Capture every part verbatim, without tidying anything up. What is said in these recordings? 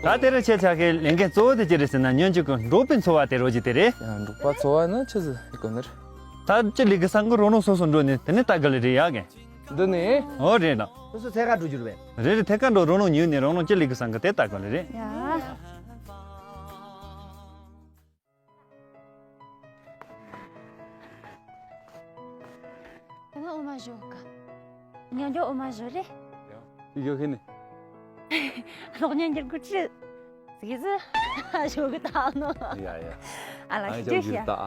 ད་དེ་རིང་ཁྱེད་ཅག་གི་ལས་འགན་གཙོ་བོ་དེ་ཅི་རེད་ཟེར་ན། སྔོན་ཆད་ཀྱི་འབྲོག་པའི་འཚོ་བ་དེ་རོ་གཅིག་དེ་རེད། ཡང་འབྲོག་པ་འཚོ་བ་ནི་ཆི་ཟིག་གོ་ནི་རེད། ད་ཅི་ལས་ཀྱི་སང་གི་རོ་ནོ་སོ་སོ་འགྲོ་ནས་དེ་ནས་ལྟ་གི་ལ་རེད་ཡ་གན། འདི་ནས། ཨོ་རེད་ལ། སོ་སོ་ཚད་ཀ་འགྲོ་རྒྱུ་རེད་པས། རེད་རེད། ཐད་ཀ་འགྲོ་རོ་ནོ་ཉུལ་ནས་རོ་ནོ་ཅི་ལས་ཀྱི་སང་གི་དེ་ལྟ་གི་ལ་རེད། ཡ། ང་འོ་མ་ཞོག་ག་ཉོ་ཉོ་འོ་མ་ཞོ་རེ། ཡོ་ཧི་ནི། གློག་བརྙན་འགྱུར་གི་ཁྲི། ཟིག་ཟི། ཞོ་གི་ད་ནོ། ཡ་ཡ། ཨ་ལ་ཨ་ཞིག་ཅག་གི་ཡ། ད་ཨ།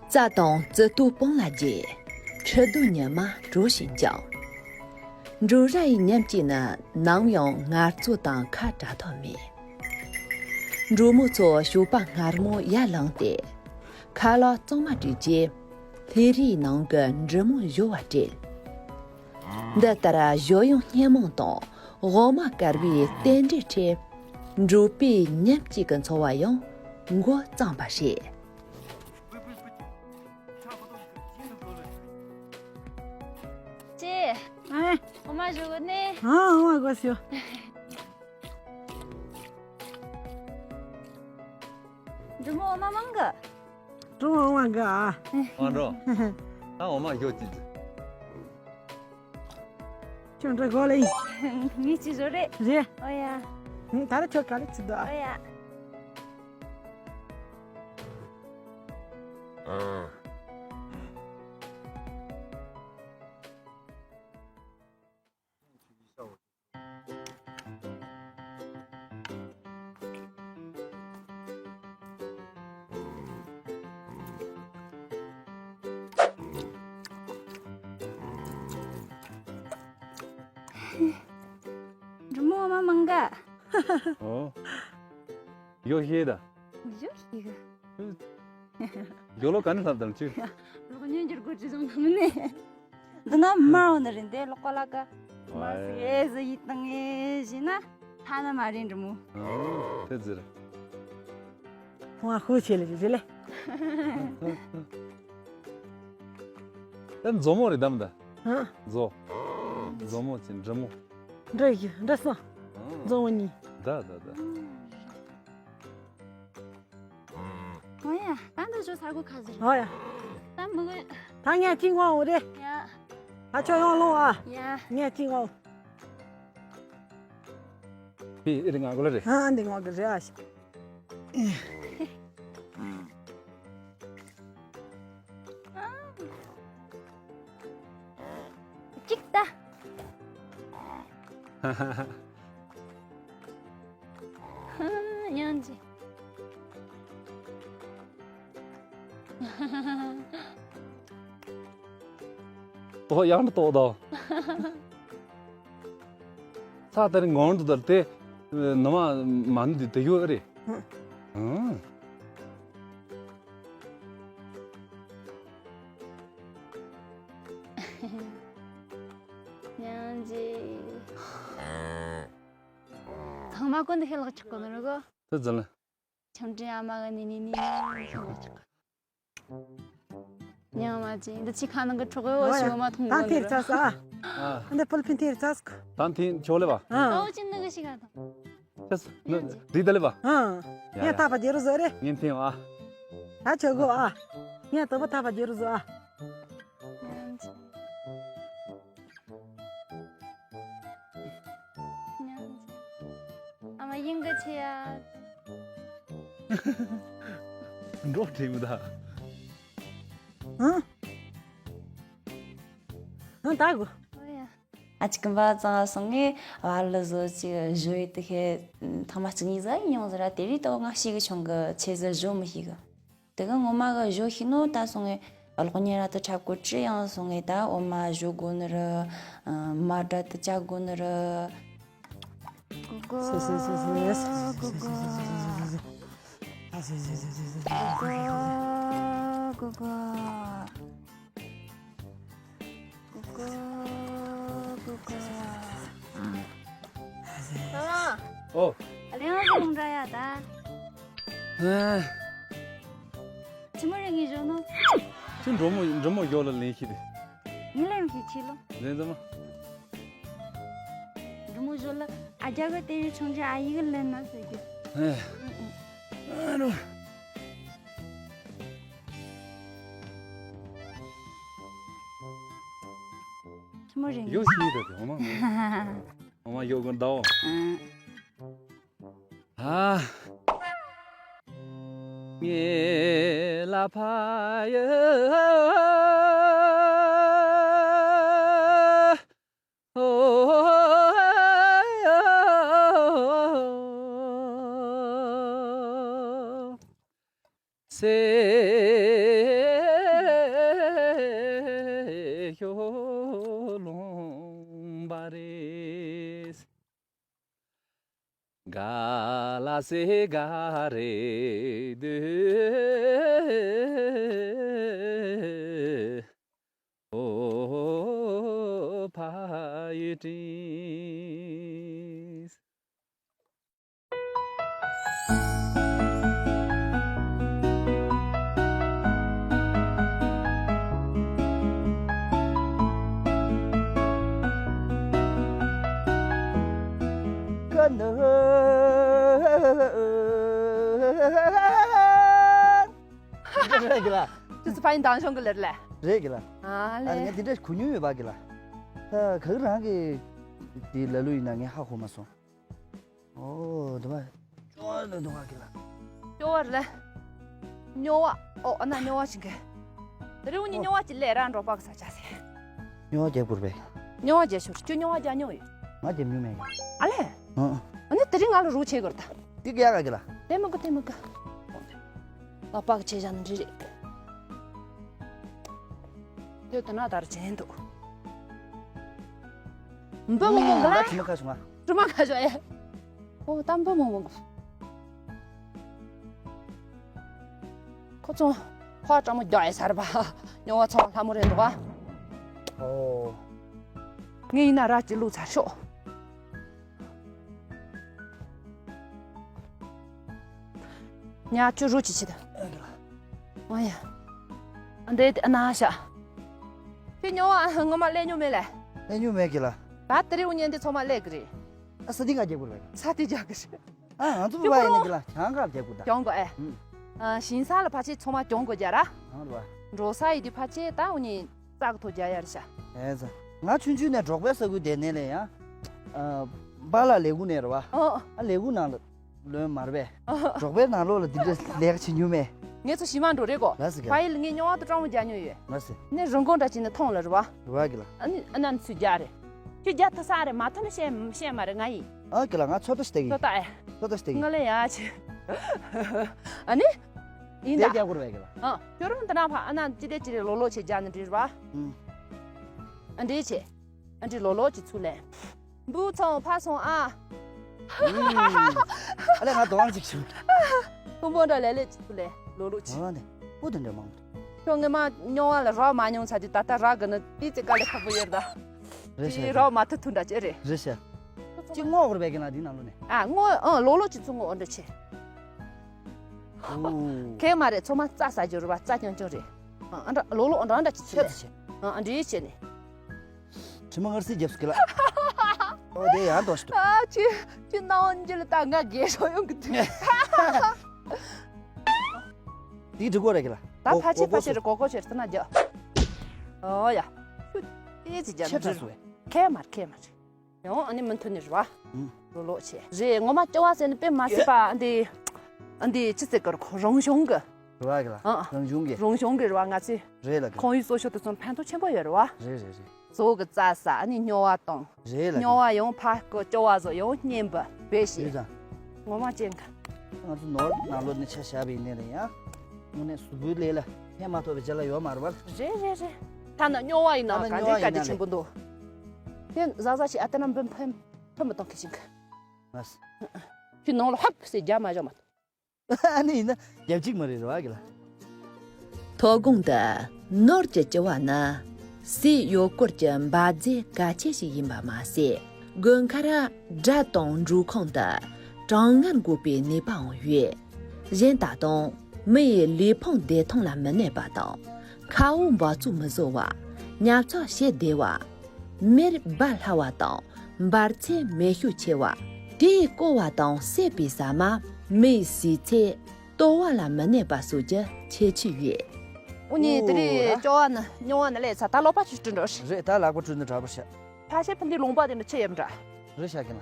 རྩྭ་དང་རྩི་ཏོ་སྤང་ལ་རྒྱས། ཁྲི་རྡོ་ཉི་མ་དྲོ་ཞིང་འགྱིང་། འབྲོག་ར་ཡི་ཉམས་ཀྱིས་ནི། ནམ་ཡང་ངལ་རྩོལ་དང་ཁ་བྲལ་ཐབས་མེད། འབྲོག་མོ་ཚོ་ཞོགས་པ་སྔ་མོ་ཡར་ལངས་ཏེ། ཁ་ལག་གཙང་མ་བཀྲུས་རྗེས། ལྷས་རའི་ནང་གི་འབྲི་མོ་བཞོ་བ་སྤྲད། འདི་ལྟར་བཞོ་གཡང་སྙན་མོ་དང་འོ་མ་དཀར་བའི་རྟེན་འབྲེལ་ཁྲོད། འབྲོག་པའི་ཉམས་ཀྱི་འཚོ་བ་ཡང་འགོ་བརྩམས་པ་རེད། ཅེ། ཨ། འོ་མ་བཞོ་གི་ནི། ཨ། འོ་མ་དགོས་སོ། འབྲི་མོ་འོ་མ་མང་གི། འབྲི་མོ་འོ་མ་འགའ། མ་འགྲོ། ད་འོ་མ་ཞོ་ཅི་ཅི། ཁྱོད་འདྲ་གོ་ལེ། ངས་ཅི་བཟོ་རེད། རེད། ཨོ་ཡ། ད་རེ་ཁྱོད་ག་རེ་ཅི་འདུག་ཨ། ཨོ་ཡ། འབྲི་མོ་འོ་མ་མང་ག། ཨོ། ཡོ་ཤེ་ད། ཡོ་ཤེ་ག། ཡོ་ལོ་ག་ནས་ལྷབ་དང་ཅི། གློག་བརྙན་འགྱུར་གོ་ཅི་བཟུང་ཐུབ་ནས། འདི་ན་མ་འོ་ན་རིན་དེ་ལོག་གོ་ལ་ཀ། མ་སི་ཨེ་ཟི་ཡི་དང་ཨེ་ཟི་ན། ཐ་ན་མ་རིན་འབྲི་མོ། དེ་ཟེར། ཁོང་ང་ཧུ་ཆེ་ལེ་རེ་ལེ། ད་མཛོ་མོ་རེད་དམ་ད། ཧ། མཛོ། མཛོ་མོ་ཅི་འབྲི་མོ། འདྲ་ཡི་འདྲ་སོང་། མཛོ་མོ་གཉིས། ད་ད་ད། ཨོ་ཡ། ད་འདི་ཞོ་ས་གོ་ཁ་ཟེར། ཨོ་ཡ། ད་མི་གི། ད་ངས་ཅིང་ཝང་འོ་རེད། ཡ། ད་ཁྱོད་ཡོང་ལོང་ཨ། ཡ། ངས་ཅིང་ཝང་། ཕི་ཨེ་རི་ང་གོ་ལ་རེད། ཨ་འདི་ང་གི་རེད་ཨ། གཅིག་ལྟ། ཉང་ཅི། ཏོག་ཡང་ཏོག་དང་། ས་དེར་ངང་དུ་དར་ཏེ། ནུ་མ་མ་ནུ་དེ་དེ་ཡོད་རེད། ཧུ། ཧུ། ཉང་ཅི། ཚང་མ་ཀུན་ཏུ་ཤེས་ལག་ཆགས་གོ་ནོ་རེད་གོ། དེ་ཟེར་ལ། ཆང་དྲིན་ཨ་མ་གི་ནི་ནི་ནི་ཤེས་ལག་ཆགས་གོ། ཉང་མ་ཅི་འདི་ཅི་ཁ་ནང་གི་གྲོགས་ཡོད་ཨོ་ཡ། ཞིག་མ་མཐོང་ད་གོ་ནི་ཐེར་རེད། ཚ་ས་ཨ། ཨ། འདི་ཕུལ་ཕིན་ཐེར་ཚ་ས་ཁ། ད་ཐེན་ཆོག་ལེ་བ། ཨ། ཨོ་ཅི་འདི་གི་ཤི་ག་དང་། ཅེས་ནི་རི་ད་ལེ་བ། ཨ། ཡ་ངས་ཡ། ཐག་པ་རྒྱལ་རུ་བཟོ་རེ། ངས་ཐེན་བ། ད་ཆོག་གོ་ཨ། ངས་དོ་པོ་ཐག་པ་རྒྱལ་རུ་བཟོ་ཨ། ཉང་ཅི། ཉང་ཅི། ཨ་མ་དབྱིན་གི་ཆེ་ཡ། འགྲོ་བྲིས་མི་ད། ཨང་། ཨང་ད་གོ། ཨོ་ཡ། ཨ་ཅིག་གིམ་པ་ཙང་སོང་ངས་བ་ལི་བཟོ་ཅིག་བཞོ་ཡི་དེ་ཁེ་ཐང་མ་གཅིག་གཉིས་ཟ་ཡི་མྱོང་ཟེར་ར། དེ་རིགས་ཏོ་ང་ཤི་གི་ཆུང་གི་ཆེ་ཟེར་བཞོ་མི་ཤེས་གི། དེ་གི་ངོ་མ་གི་བཞོ་ཤེས་ནོ་ད་སོང་ངས་གློག་བརྙན་ར་དུ་འཁྲབ་གོ་ཅི་ཡང་སོང་ངས་ད་འོ་མ་བཞོ་དགོ་ནི་རི། མ་འདྲ་དུ་བཅའ་དགོ་ནི་རི། གུ་གུ། གུ་གུ། གུ་གུ། གུ་གུ། ཨོ། ཨ་ལེ་ང་ཟོང་འདྲ་ཡ་ད། ཨ། ཆི་མོ་རེ་ངས་བཞོ་ནོ། ཁྱོད་འབྲི་མོ་འབྲི་མོ་ཞོར་ལ་ལེན་ཤེས་དེ། ངས་ལེན་ཤེས་ཆེ་ལོ། ལེན་ཙམ་མ། འབྲི་མོ་ཞོར་ལ་ཨ་རྒྱ་གི་དེ་བའི་ཆུང་ཆུང་ཨ་ཡིག་ལེན་ན་ཟེར་གི། ཨེ། ཨ་རོ། ཁྱི་མོ་རེད། ཡོ་ཤི་ད་དེ་འོ་མ། འོ་མ་ཡོ་གོ་འདའོ། ཨ། ངེ་ལ་ཕ་ཡི། སེ་ཤོ་ལོང་བ་རེ། ག་ལ་སེ་ག་རེ་དུ། ཨོ་ཕ་ཡི་ཏྲིས། ཀ་ནོ། རེད་གི་ལ། ཅི་ཙི་ཕ་ཡིན་དང་ཤོང་གི་ལེར་ལས། རེད་གི་ལ། ཨ་ཨ་ལེ། ངས་འདི་འདྲ་གོ་མྱོང་ཡོད་པ་གི་ལ། ད་ག་གི་རང་གི་དེ་ལ་ལུ་ཡིན་ན་ངས་ཧ་གོ་མ་སོང་། ཨོ་འདི་བ། ཅོ་ལ་འདི་བ་གི་ལ། ཅོ་བ་རེད་ལས། སྨྱོ་བ། ཨོ་ཨ་ན་སྨྱོ་བ་ཞིག་གི། དེ་རིང་ནི་སྨྱོ་བ་ཅི་ལས་རང་འགྲོ་པག་ས་ཆ་སེ། སྨྱོ་བ་རྒྱག་དགོས་པས། སྨྱོ་བ་རྒྱག་ཤོར་ཁྱོད་སྨྱོ་བ་རྒྱག་མྱོང་ཡོད། ང་རྒྱབ་མྱོང་མེད་ཀྱང་། ཨ་ལས། ཨ་ཨ། ཨ་ནི་དེ་རིང་ང་ལ་རུ་ཆེ་གོར་ད། ཏི་ཀ་ཡ་ག་གི་ལ། དེ་མི་དགོས་དེ་མི་དགོས། ལ་པག་ཆེ་བཞག་ན་འདྲི་རེད། དེ་དེ་ན་དར་ཆེན་འདུག་འབུ་མོ་མོ་ག་ལ། ད་དྲི་མ་ཁ་བྱུང་ང་། དྲི་མ་ཁ་བྱུང་ཨེ། ཨོ་ད་འབུ་མོ་མོ་ག་ཁོ་ཚོ་ཕ་སྤྲང་མོ་རྒྱག་ཡས་ཚར་བ། ཉོ་བ་ཚོ་ལྷ་མོ་རེད་འདུག་ག་ཨོ། ངས་ཡིན་ན་ར་ཅི་བླུགས་ཚར་ཤོག་ཉ་ཆུ་རུ་ཅི་ཆི་ད། ཨ་ཡ། འདི་ན་ཤ། ཁྱོད་ཉོ་བ་ངོ་མ་ལས་ཉོ་མེད་ལས། ལས་ཉོ་མེད་གི་ལ། ད་དེ་རིང་ཉན་འདི་ཚོ་མ་ལས་གི་རེད། ཨ་ས་འདི་ང་རྒྱག་དགོས་རེད། ས་འདི་རྒྱག་གི་རེད། ཨ་ང་ཚོ་བ་ཡིན་ནི་གི་ལ་གྱང་ག་རྒྱག་དགོས་ད། གྱོང་གོ་ཨེ། ཨུམ། ཨ་ཞིང་ས་ལ་ཕ་ཆེ་ཚོ་མ་གྱོང་གོ་རྒྱ་ར། ཨ་ར། འགྲོ་ས་ཡི་འདི་ཕ་ཆེ་ད་འུ་ནི་རྩ་གི་ཐོ་རྒྱ་ཡར་ཤ། ཨེ་ཙ། ང་ཆུང་ཆུང་ནས་འབྲོག་པའི་ས་ཁུལ་དེ་ནས་ལས་ཡང་། ཨ་པཱ་ལགས་ལས་ཁུངས་ནས་རེད་བ། ཨོ། ཨ་ལས་ཁུངས་ནང་ལ་ལོན་མར་བས། ཨོ། འབྲོག་པའི་ནང་ལོགས་ལ་འདི་འདྲ་ལས་ཀ་བྱེད་མྱོང་མེད། ངས་ཚོ་ཞི་མ་འགྲོ་རེད་གོ་ལ་སི་ག་ཕ་ཡིལ་ངས་སྨྱོ་བ་དང་སྤྲང་བོ་རྒྱག་མྱོང་ཡོད། ལ་སི། ནས་རིན་གོང་འདྲ་བྱས་ནས་མཐོང་ལ་རེད་བ། རེད་བ་གི་ལ། ཨ་ནི་ཨ་ན་ཚུ་རྒྱག་རེད། ཁྱོད་རྒྱག་ཐུབ་ས་རེད་མ་ཐུབ་ན་བཤད་བཤད་མ་རེད་ང་ཡིན། ཨ་གི་ལ་ང་ཚོད་ལྟ་ཞིག་བལྟ་གི། ཚོད་ལྟ་ཨེ། ཚོད་ལྟ་ཞིག་བལྟ་གི། ང་ལ་ཡ་ཆེ། ཨ་ནི། ཡིན་དེ་ད། རྒྱག་དགོས་རེད་བ་གི་ལ། ཨ་ཁྱོད་རང་འདི་ན་ཕ་ཨ་ན་ཅི་དེ་ཅི་རེད་ལོ་ལོ་ཆེ་རྒྱག་ནི་འདྲི་རེད་བ། ཨུམ། ཨ་འདྲི་ཆེ། ཨ་འདྲི་ལོ་ལོ་ཅི་ཚུ་ལེན། འབུ་ཚོང་ཕ་སོང་ཨ། ཨ་ལས་ང་དོ་དབང་ཅིག་བྱུང་། ཕུང་པོ་འདྲ་ལས་ལས་ཅི་ཚུ་ལེན་ལོ་ལོ་ཅི། ཨ་ནི་པོ་དེ་འདྲ་མང་། ཁྱོད་ངས་མ་སྨྱོ་བ་ལ་རོགས་མ་མྱོང་ཚ་དེ་ད་ལྟ་རག་གི་ནི་དེ་ཙི་དཀའ་ལས་ཁག་པོ་ཡོད་ད། རེད་ཤག་དེ་རོགས་མ་ཐུབ་ཐུབ་འདྲ་ཅི་རེད། རེད་ཤག་ཅི་སྔོག་རེད་པས་ཀྱི་ན་དེ་ནང་ལོ་ནས། ཨ་སྔོག་ཨ་ལོ་ལོ་ཅི་ཚུ་སྔོག་འདྲ་ཆེ། ཨོ། ཁེ་མ་རེད་ཚོ་མ་རྩ་ཟ་རྒྱུ་རེད་བ་རྩ་རྐྱང་རྐྱང་རེད། ཨ་འདྲ་ལོ་ལོ་འདྲ་འདྲ་ཅི་ཚུ་ཆེ་རེད། ཆེ། ཨ་འདྲ་ཡིས་ཆེ་ནི། དྲི་མ་ངར་སི་རྒྱབ་སུ་གི་ལ། ཨོ་དེ་ཡང་དོ་ཞིག་ཏུ། ཨ་ཅི་ཅི་ནང་འཇི་ལ་ད་ང་རྒས་ཤོ་ཡོང་གི་དུས། དེ་འགྲིག་གོ་རེད་གི་ལ། ད་ཕ་ཆེ་ཕ་ཆེ་རེད་གོ་གོ་ཆེ་རེད་ད་ན་རྒྱ། ཨོ་ཡ། ཤུ། ཨེ་ཙི་རྒྱ་ཆེ་ནི་ཕྲ་སུ་བས། ཁེ་མར་ཁེ་མར། ཡང་ཨ་ནི་མུ་མཐུད་ནས་རེད་བ། ལོ་ལོ་ཆེ། རེད་ངོ་མ་སྐྱོ་བ་ཟེར་ནི་དཔེ་མ་སྲིད་པ་འདི། འདི་ཅི་ཟེར་གི་རེད་ཁོ་རང་བྱུང་གི། རེད་བ་གི་ལ། ཨ། རང་བྱུང་གི། རང་བྱུང་གི་རེད་བ་ང་ཚོས། རེད་ལ་གི། ཁོང་ཡུལ་གསོ་ཤོག་དེ་ཚོ་ཕན་ཐོགས་ཆེན་པོ་ཡོད་རེད་བ། རེད་རེད་རེད། ཟོག་གི་རྩྭ་ཟ་ཨ་ནི་སྨྱོ་བ་དང་། རེད་ལ་གི། སྨྱོ་བ་ཡང་ཕ་སྐོ་སྐྱོ་བ་བཟོ་ཡང་གཉན་པ་བེ་ཤི། རེད་ད། ངོ་མ་ཅན་གི། ང་ཚོ་ནོར་ནང་ལོགས་ནས་ཆ་བཞག་པ་ཡིན་ནའི་ལ་ཡང་། དངོས་གནས་གཟུགས་པོའི་ལས་ལ་ཕན་མ་ཐོགས་པའི་རྒྱ་ལ་ཡོད་མ་རེད་བ། རེད་རེད་རེད། ཐ་ན་སྨྱོ་བ་ཡིན་ན་ཐ་ན་ག་སྨྱོ་བ་འདྲའི་ཡིན་ག་ན་འདྲའི་ཆེན་པོ་འདུག་དེ་ཟ་ཟ་ཞིག་ཨ་ཏ་ན་འབུ་ཕན་ཕན་མི་གཏོང་གི་ཞིང་གི། ལགས། ཁྱོད་ནང་ལ་ཧབ་ཟེར་རྒྱ་མ་བཞག་མ་ཐུབ། ཨ་ནི་ཡིན་ན་རྒྱབ་གཅིག་མ་རེད་རེད་བ་གི་ལ། ཐོ་དགོང་དུ་ནོར་གྱི་ལྕི་བ་ནི་སའི་ཡོལ་སྐོར་གྱི་འབབ་རྫས་གལ་ཆེ་ཞིག་ཡིན་པ་མ་ཟད། དགུན་ཁར་དགྲ་དང་འབྲོག་ཁང་དུ་གྲང་ངར་འགོག་པའི་ནུས་པའང་ཡོད། གཞན་ད་དུང་མི་ཡི་ལུས་ཕུང་བདེ་ཐང་ལ་མི་གནོད་པ་དང་། ཁ་འོ་འབག་བཙོག་མི་བཟོ་བ། ཉར་ཚགས་བྱེད་བདེ་བ། མེར་སྦར་སླ་བ་དང་འབར་ཚད་མེ་ཤུགས་ཆེ་བ། དེས་བསྐོལ་བ་དང་བསྲེགས་པའི་ཟ་མ་མི་ཡིས་ཟོས་ཚེ་ལྟོ་བ་ལ་མི་གནས་པ་སོགས་ཀྱི་ཁྱད་ཆོས་ཡོད། འུ་གཉིས་དེ་རིང་སྐྱོ་བ་ནི་སྨྱོ་བ་ནི་ལས་ཚ། ད་ལོག་པ་ཆུ་སྤྲིན་འགྲོ་ཤི། རེད། ད་ལག་པ་བཀྲུས་ནས་དྲག་པོ་བྱ། ཕ་ཤེ་ཕུ་འདི་ལུང་པ་དེ་ནི་ཆི་ཡེམ་འདྲ། རེད་ཤག་གི་ལ།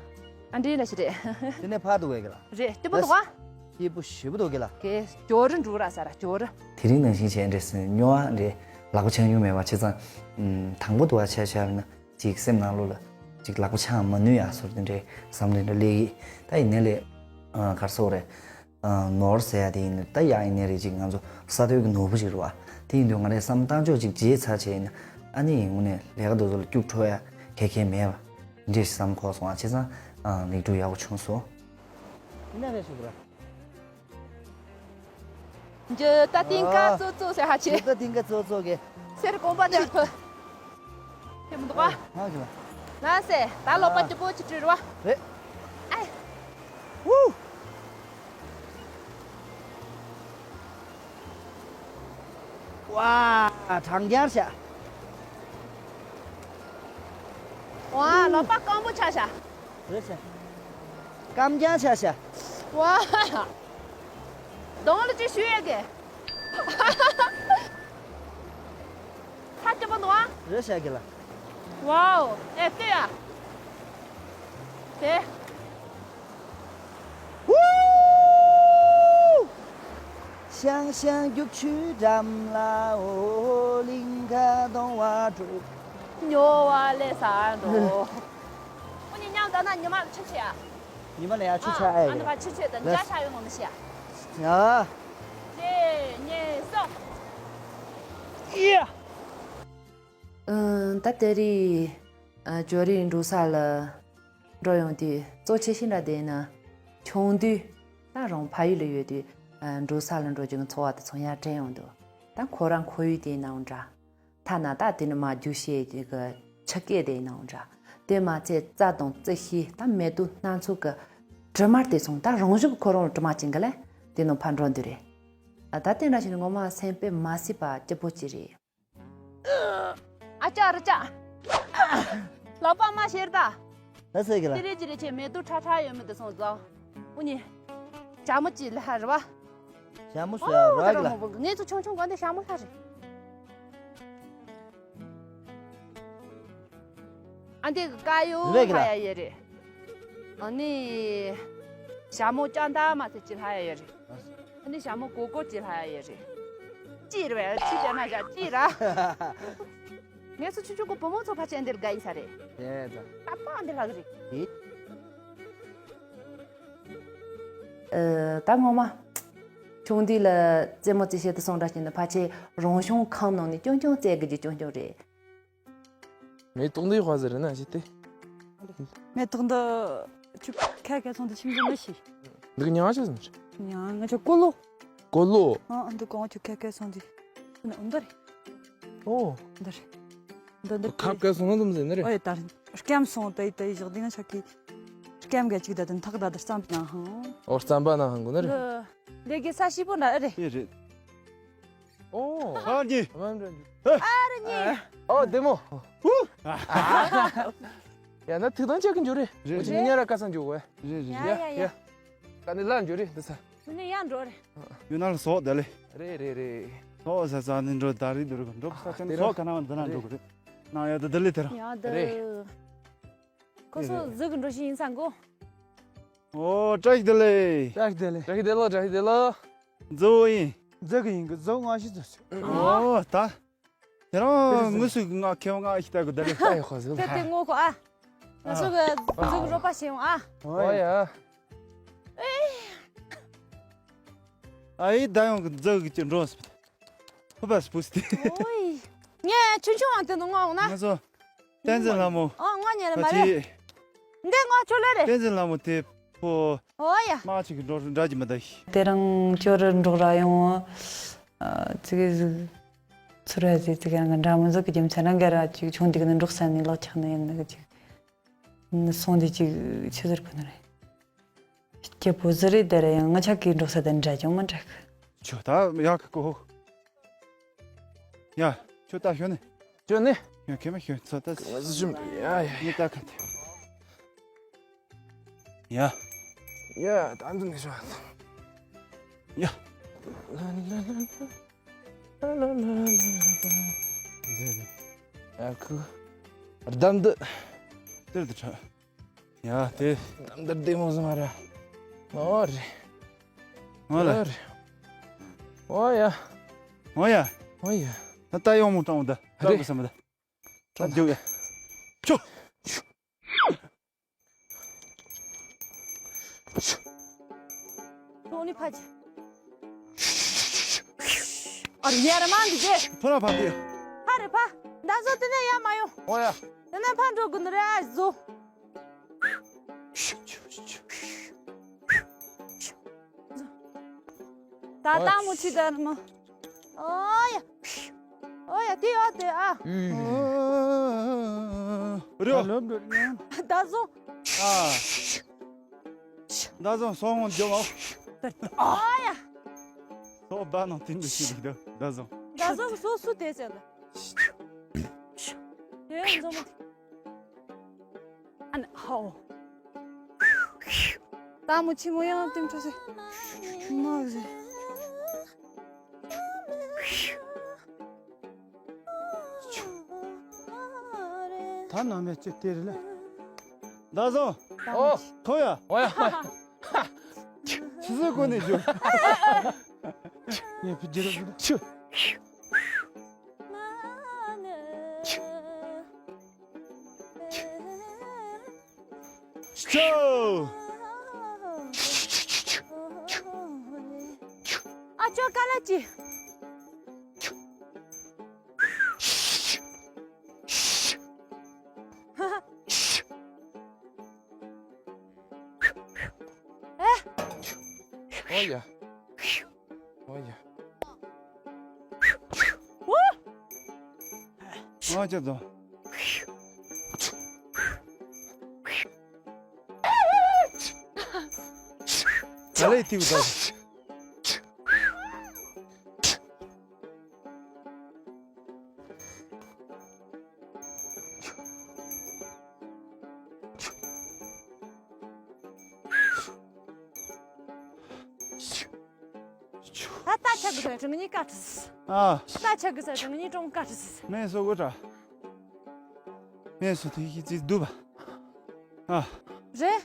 ཨ་འདྲེ་ན་ཤི་རེད། དེ་ནས་ཕར་འདུག་གི་ལ། རེད། སྐྱིད་པོ་འདུག་ཨ། སྐྱིད་པོ་ཞེ་པོ་འདུག་གི་ལ། གེ་ཇོ་རི་འགྲོ་ར་ས་ར་ཇོ་རི། དེ་རིང་ནང་བཞིན་བྱས་འདྲེ་སྲིན་སྨྱོ་བ་འདྲེ་ལག་པ་འཆང་མྱོང་མེད་པ་བྱས་ཙང་། ཨམ། དང་པོ་འདུག་བ་ཆ་བཞག་ན་ཅིག་སེམས་ནང་ལོགས་ལ་ཅིག་ལག་པ་འཆང་མ་ནུས་ཡ་སོར་དེ་འདྲའི་བསམ་བློ་འདྲ་སླེབས་ཀྱི། ད་ཡིན་ནའི་ལས། ཨ། གར་སོག་རེད། ཨ། ནོར་ཟེར་ཡ་དེ་ཡིན་ད་ཡ་ཡིན་ནའི་རེད། ཅིག་ང་ཚོ་ས་མཐོའི་གི་ནོར་བུ་ཞིག་རེད་བ། དེ་ཡིན་དུས་ང་རའི་བསམ་བཏང་ཕྱོགས་ཅིག་བརྗེད་ཚར་བྱས་ཡིན་ན། ཨ་ནི་ཡིན་དངོས་གནས་ལས་ཀ་དེ་ཚོ་ལ་སྐྱུག་བྲོ་ཡ་གལ་གལ་མེད་བ། འདྲེ་ཞིག་བསམ་ཁོག་སོང་བ་བྱས་ཙང་། ཨ། ལེགས་གྲུབ་ཡག་པོ་བྱུང་སོང་། ཡིན་ན་རེད་ཞུ་གི་ར། འཇུ་ད་ཏིང་ཀ་ཨ། ཙོ་ཙོ་ཟེར་ཧ་ཆེ། འཇུ་ད་ཏིང་ཀ་ཙོ་ཙོ་གེ། སེར་གོམ་པ་དེར་ཕུ། ཁྱེད་མི་འདུག་ག་ཧ་གི་ལ། ལ་སེ་ད་ལོག་པ་ཨ། སྐྱིད་པོ་ཅིག་བྲིས་རོ། རེད། ཨེ། ཧུ། ཝ། གྲང་རྒྱལ་ཤ། ཝ། ལོག་པ་སྐམ་པོ་ཆགས་ཤ། རེད་ཤ། སྐམ་རྒྱལ་ཤ་ཤ། ཝ། གདོང་ལ་ཅི་ཞུ་ཡས་གི། ཧ་ཅི་པོ་འདུག་ཨ། རེད་ཤ་གི་ལ། ཝའོ། ཨེ་ལྟོས་ཡ། དེ། ཧུ། ཤང་ཤང་རྒྱུག་ཆུའི་འགྲམ་ལ་འོ། གླིང་ག་གདོང་བ་དྲུག་སྨྱོ་བ་ལས་ས་འགྲོ། འུ་གཉིས་མཉམ་ད་ན་ཉི་མ་ལ་ཆུ་ཆེ་ཡ། ཉི་མ་ལ་ཡ་ཆུ་ཆ་ཨེ། ཨ་ནི་ཕ་ཆུ་ཆེ་དང་འཇའ་ཆ་ཡོང་ངོ་མི་ཤེས་ཡ། ཡ། ཅེ་ཉེ་སོ། ཡ། ཨ། ད་དེ་རིང་ཨ་ཇོ་རིའི་འབྲོག་ས་ལ་འགྲོ་ཡོང་དུས་གཙོ་ཆེ་ཤོས་འདྲ་དེ་ནི་ཆུང་དུས་ད་རང་ཕ་ཡུལ་ལ་ཡོད་དུས་ཨ་འབྲོག་ས་ལ་འགྲོ་རྒྱུ་གི་ཚོར་བ་དེ་ཚོ་ཡར་དྲན་ཡོང་འདུག་ད་ཁོ་རང་ཁོར་ཡུག་དེ་ཡིན་ནའང་འདྲ། ཐ་ན་ད་དེ་ནི་མ་རྒྱུག་བྱེད་ཀྱི་ཆུ་སྐེད་དེ་ཡིན་ནའང་འདྲ། དེ་མ་ཚད་རྩྭ་དང་རྩི་ཤིང་ད་མེ་ཏོག་སྣ་ཚོགས་ཀྱི་དྲི་མ་དེ་ཚོ་ད་རང་བཞིན་གྱི་ཁོ་རང་ལ་དྲི་མ་ཅན་གྱི་ལས་དེ་ནང་ཕར་འགྲོ་འདུག་རེད། ཨ། ད་དེ་འདྲ་བྱས་ནས་ངོ་མ་སེམས་དཔེ་མ་སྲིད་པ་སྐྱིད་པོ་ཅིག་རེད། ཨ་ཅག་རི་ཅག་ལག་པ་མ་བཤེར་ད། ད་ཟེར་གི་ལ། དེ་རེད་ཅི་རེད་ཆེ་མེ་ཏོག་ཁྲ་ཁྲ་ཡོད་མི་དེ་སོང་ཙང་། འུ་གཉིས། ཞྭ་མོ་ཅིག་ལ་ཧ་རི་བ། ཞྭ་མོ་ཨོ་ཟེར་ར་གི་ལ། ངས་ཚོ་ཆུང་ཆུང་གོ་འདི་ཞྭ་མོ་ལྷ་རེད། ཨ་འདི་གི་དཀར་ཡོལ་ལྷ་ཡ་ཡོད་རེད། ཨ་ནི། ཞྭ་མོ་ལྕགས་མདའ་མ་ཚད་ཅིག་ལྷ་ཡ་ཡོད་རེད། ཨ་ནི་ཞྭ་མོ་གོ་གོ་ཅིག་ལྷ་ཡ་ཡོད་རེད། ཅི་རེད་བས་ཅི་བྱས་ན་བཞག་ཅི་ར། ངས་ཚོ་ཆུང་ཆུང་གོ་བུ་མོ་ཚོ་ཕལ་ཆེར་འདིར་དགའ་ཡིན་ས་རེད། དེ་ད། ད་པང་འདི་ལྷག་རེད། དེ། ཨ། ད་ངོ་མ། ཆུང་དུས་ལ་རྩེད་མོ་རྩེ་བྱེད་དུ་སོང་འདྲ་བྱས་ན་ཕལ་ཆེར་རང་བྱུང་ཁང་ནང་ནས་ཀྱོང་ཀྱོང་རྩེ་དགོས་རྒྱུ་ཀྱོང་ཀྱོང་རེད། མེ་ཏོག་འདི་དཔའ་ཟེར་ན་ཞིག་སྟེ། མེ་ཏོག་འདི་ཆུ་ཁ་ཁ་སོང་དུ་ཆིམ་གྱི་མི་ཤི། འདི་གི་མྱིང་ང་ཆི་ཟེར་ན། མྱིང་ང་ཆ་ཀོ་ལོ། ཀོ་ལོ། ཨ་འདི་གོང་ཆུ་ཁ་ཁ་སོང་དུ། ན་འདི་རེད། ཨོ། འདི་རེད། འདི་འདི་ཁ་ཁ་སོང་ན་དུམ་ཟེར་ནི་རེད། ཨོ་ཡ་ད་རེད། སྐམ་སོང་དེ་དེ་བཞག་དེ་ན་ཆ་ཁི། སྐམ་ག་ཅིག་ད་དེ་ཐག་ད་དེ་རྩམ་པ་ན་ཧང་། ཨོ་རྩམ་པ་ན་ཧང་གོ་ནི་རེད། ལས་ཀའི་ས་ཞིབ་པོ་འདྲ་ཨེ་རེད། ཨེ་རེད། ཨོ། ཨ་ནི། ཨ་རེད་ནི། ཨོ་བདེ་མོ། ཧུ། ཡ་ན་ཐིག་དང་ཅག་གི་འཇུ་རེད། རེད། འུ་ཅི་ཉིན་ཉ་ར་ཀ་སང་འཇུ་གོ། རེད་རེད། ཡ་ཡ་ཡ། ཀ་ནི་ལ་འཇུ་རེད་འདི་ས། འུ་ནི་ཡ་འགྲོ་རེད། ཡུ་ན་ལ་སོག་དེ་ལེ། རེད་རེད་རེད། སོག་ས་ས་ནི་འགྲོ་ད་རེད་འདུག་རེད་འགྲོ་ས་ཆ་ནི་སོག་ག་ན་བ་འདི་ན་འགྲོ་གི་རེད། ན་ཡ་ད་དེ་ལེ་དེ་ར། ཡ་ད། རེད། ཁོ་ཚོ་གཟུགས་ཀྱི་འགྲོ་ཤེས་ཡིན་ས་གོ། ཨོ་བཀྲ་ཤིས་བདེ་ལེགས། བཀྲ་ཤིས་བདེ་ལེགས། བཀྲ་ཤིས་བདེ་ལེགས། བཀྲ་ཤིས་བདེ་ལེགས། མཛོ་བོ་ཡིན། མཛོ་གི་ཡིན་གི་མཛོ་ང་ཤི་མཛོ་ཤི། ཨོ་ད། དེ་རང་དངོས་སུ་ང་ཁེ་བ་ང་ཤི་ད་གི་བདེ་ལེགས། ད་ཡོད་ཁོ་ཟིག་དེ་དེ་ངོ་ཁོ་ཨ། ང་ཚོ་གི་མཛོ་གི་རོགས་པ་བྱེད་ཡོང་ཨ། ཨོ་ཡ། ཨེ་ཡི་ད་ཡོང་གི་མཛོ་གི་ཅི་འགྲོ་སི། ཕུ་པ་སི་པུ་སི་ཏི། ཨོ་ཡི། ངས་ཆུང་ཆུང་བ་དེ་ནི་ངོ་འོང་ན། ང་ཚོ། བསྟན་འཛིན་ལྷ་མོ། ཨོ་ང་ཉལ་མ་རེད། འདི་ངོ་ཆོ་ལེ་རེད། བསྟན་འཛིན་ལྷ་མོ་དེ་ཕོ། ཨོ་ཡ། མ་ཅིག་གི་འགྲོ་འདྲ་གི་མི་འདུག་དེ་རིང་ཅོ་རི་འབྲོག་ར་ཡོང་། ཨ། ཙི་གེ་ཟིག་ཚུར་ར་ཟིག་ཙི་གེ་རང་གི་འདྲ་མི་འཛུགས་ཀྱི་རྒྱུ་མཚན་རང་ག་ར་ཅིག་ཆུང་དུས་ནས་འབྲོག་ས་ནས་ལོག་ཆགས་ནས་ཡིན་ནི་གི་ཅིག་ནི་སོང་དུས་ཅིག་ཆི་ཟེར་གི་ནི་རེད། སྐྱིད་པོ་ཟིག་རེད། དེ་ར་ཡང་ང་ཅག་གི་འབྲོག་ས་དང་འདྲ་ཅུང་མི་འདྲ་གི་ཆོ་ད་ཡག་གི་གོ། ཡ། ཁྱོད་ད་ཞོན་ནི། ཞོན་ནི། ཡ། ཁེ་མ་ཞོན་ཚོ་ད། ཞོན་ཡ་ཡ། ངས་ད་ཁ་ཐེ། ཡ། ཡ། ད་འདི་ནས་ཞོན། ཡ། ཟེར་ནས། ཡ་ཁུ། རྡམ་འདི། དེར་དུ་ཁྲ། ཡ་དེ། རྡམ་འདི་བདེ་མོ་ཟིག་མ་རེད། ཨོ་རེད། ཨོ་ལེ། ཨོ་རེད། ཨོ་ཡ། ཨོ་ཡ། ཨོ་ཡ། ད་ད་ཡོང་མོ་སྤྲང་བོ་ད། ད་རེད། གི་སམ་ད། ད་རྒྱུག་ཡ། ཆུ། ཁྱོད་ནི་ཕ་ཅི། ཨ་རི་ཡ་ར་མ་འདི་ཅེ། ཕ་ར་ཕ་གི། ཕ་རེད་ཕ། ད་བཟོ་དེ་ནས་ཡ་མ་ཡོང་། ཨོ་ཡ། དེ་ནས་ཕ་འགྲོ་དགོས་ནི་རེད་ཨ་བཟོ། ད་ལྟ་མོ་ཆི་ད་མོ། ཨོ་ཡ། ཨོ་ཡ་དེ་ཡོད་དེ་ཨ། རེད། ད་བཟོ། ཨ། ད་བཟོ་སོང་ངོ་འཇོག་ཨ། ཨོ་ཡ། སོ་བ་ནང་དེ་འདྲ་ཞིག་འདུག་ད་བཟོ། ད་བཟོ་སོ་སུ་དེ་ཟེར་ལ། དེ་བཟོ་མོ། ཨ་ན་ཧའོ། ད་མོ་ཆི་མོ་ཡང་དེ་འཕྲོ་ཟེར། མ་ཟེར། ད་ནང་མེད་ཅི་སྟེར་ལེ། ད་བཟོ། ཨོ། ཐོ་ཡ། ཨོ་ཡ། ཆི་ཟིག་གོ་ནས་བཞུར། ངས་བུ་རྒྱལ་རབས་ཆུ། ཆུ། ཨ་ཅོ་ཀ་ལ་ཅི། ཨེ། ཨོ་ཡ། ཨོ་ཡ། ཨོ། ཨོ་ཅོ་ཙོ། ག་ལེ་ཐིག་ཏོ། ད་ལྟ་ཆག་གི་ཟེར་ང་གཉིས་ཀ་ཁྲིས། ཨ། ད་ཆག་གི་ཟེར་ང་གཉིས་ཀྲོང་ཀ་ཁྲིས། མེ་སོ་གོ་ཏྲ། མེ་སོ་དེ་ཡི་ཙི་དུ་བ། ཨ། རེད།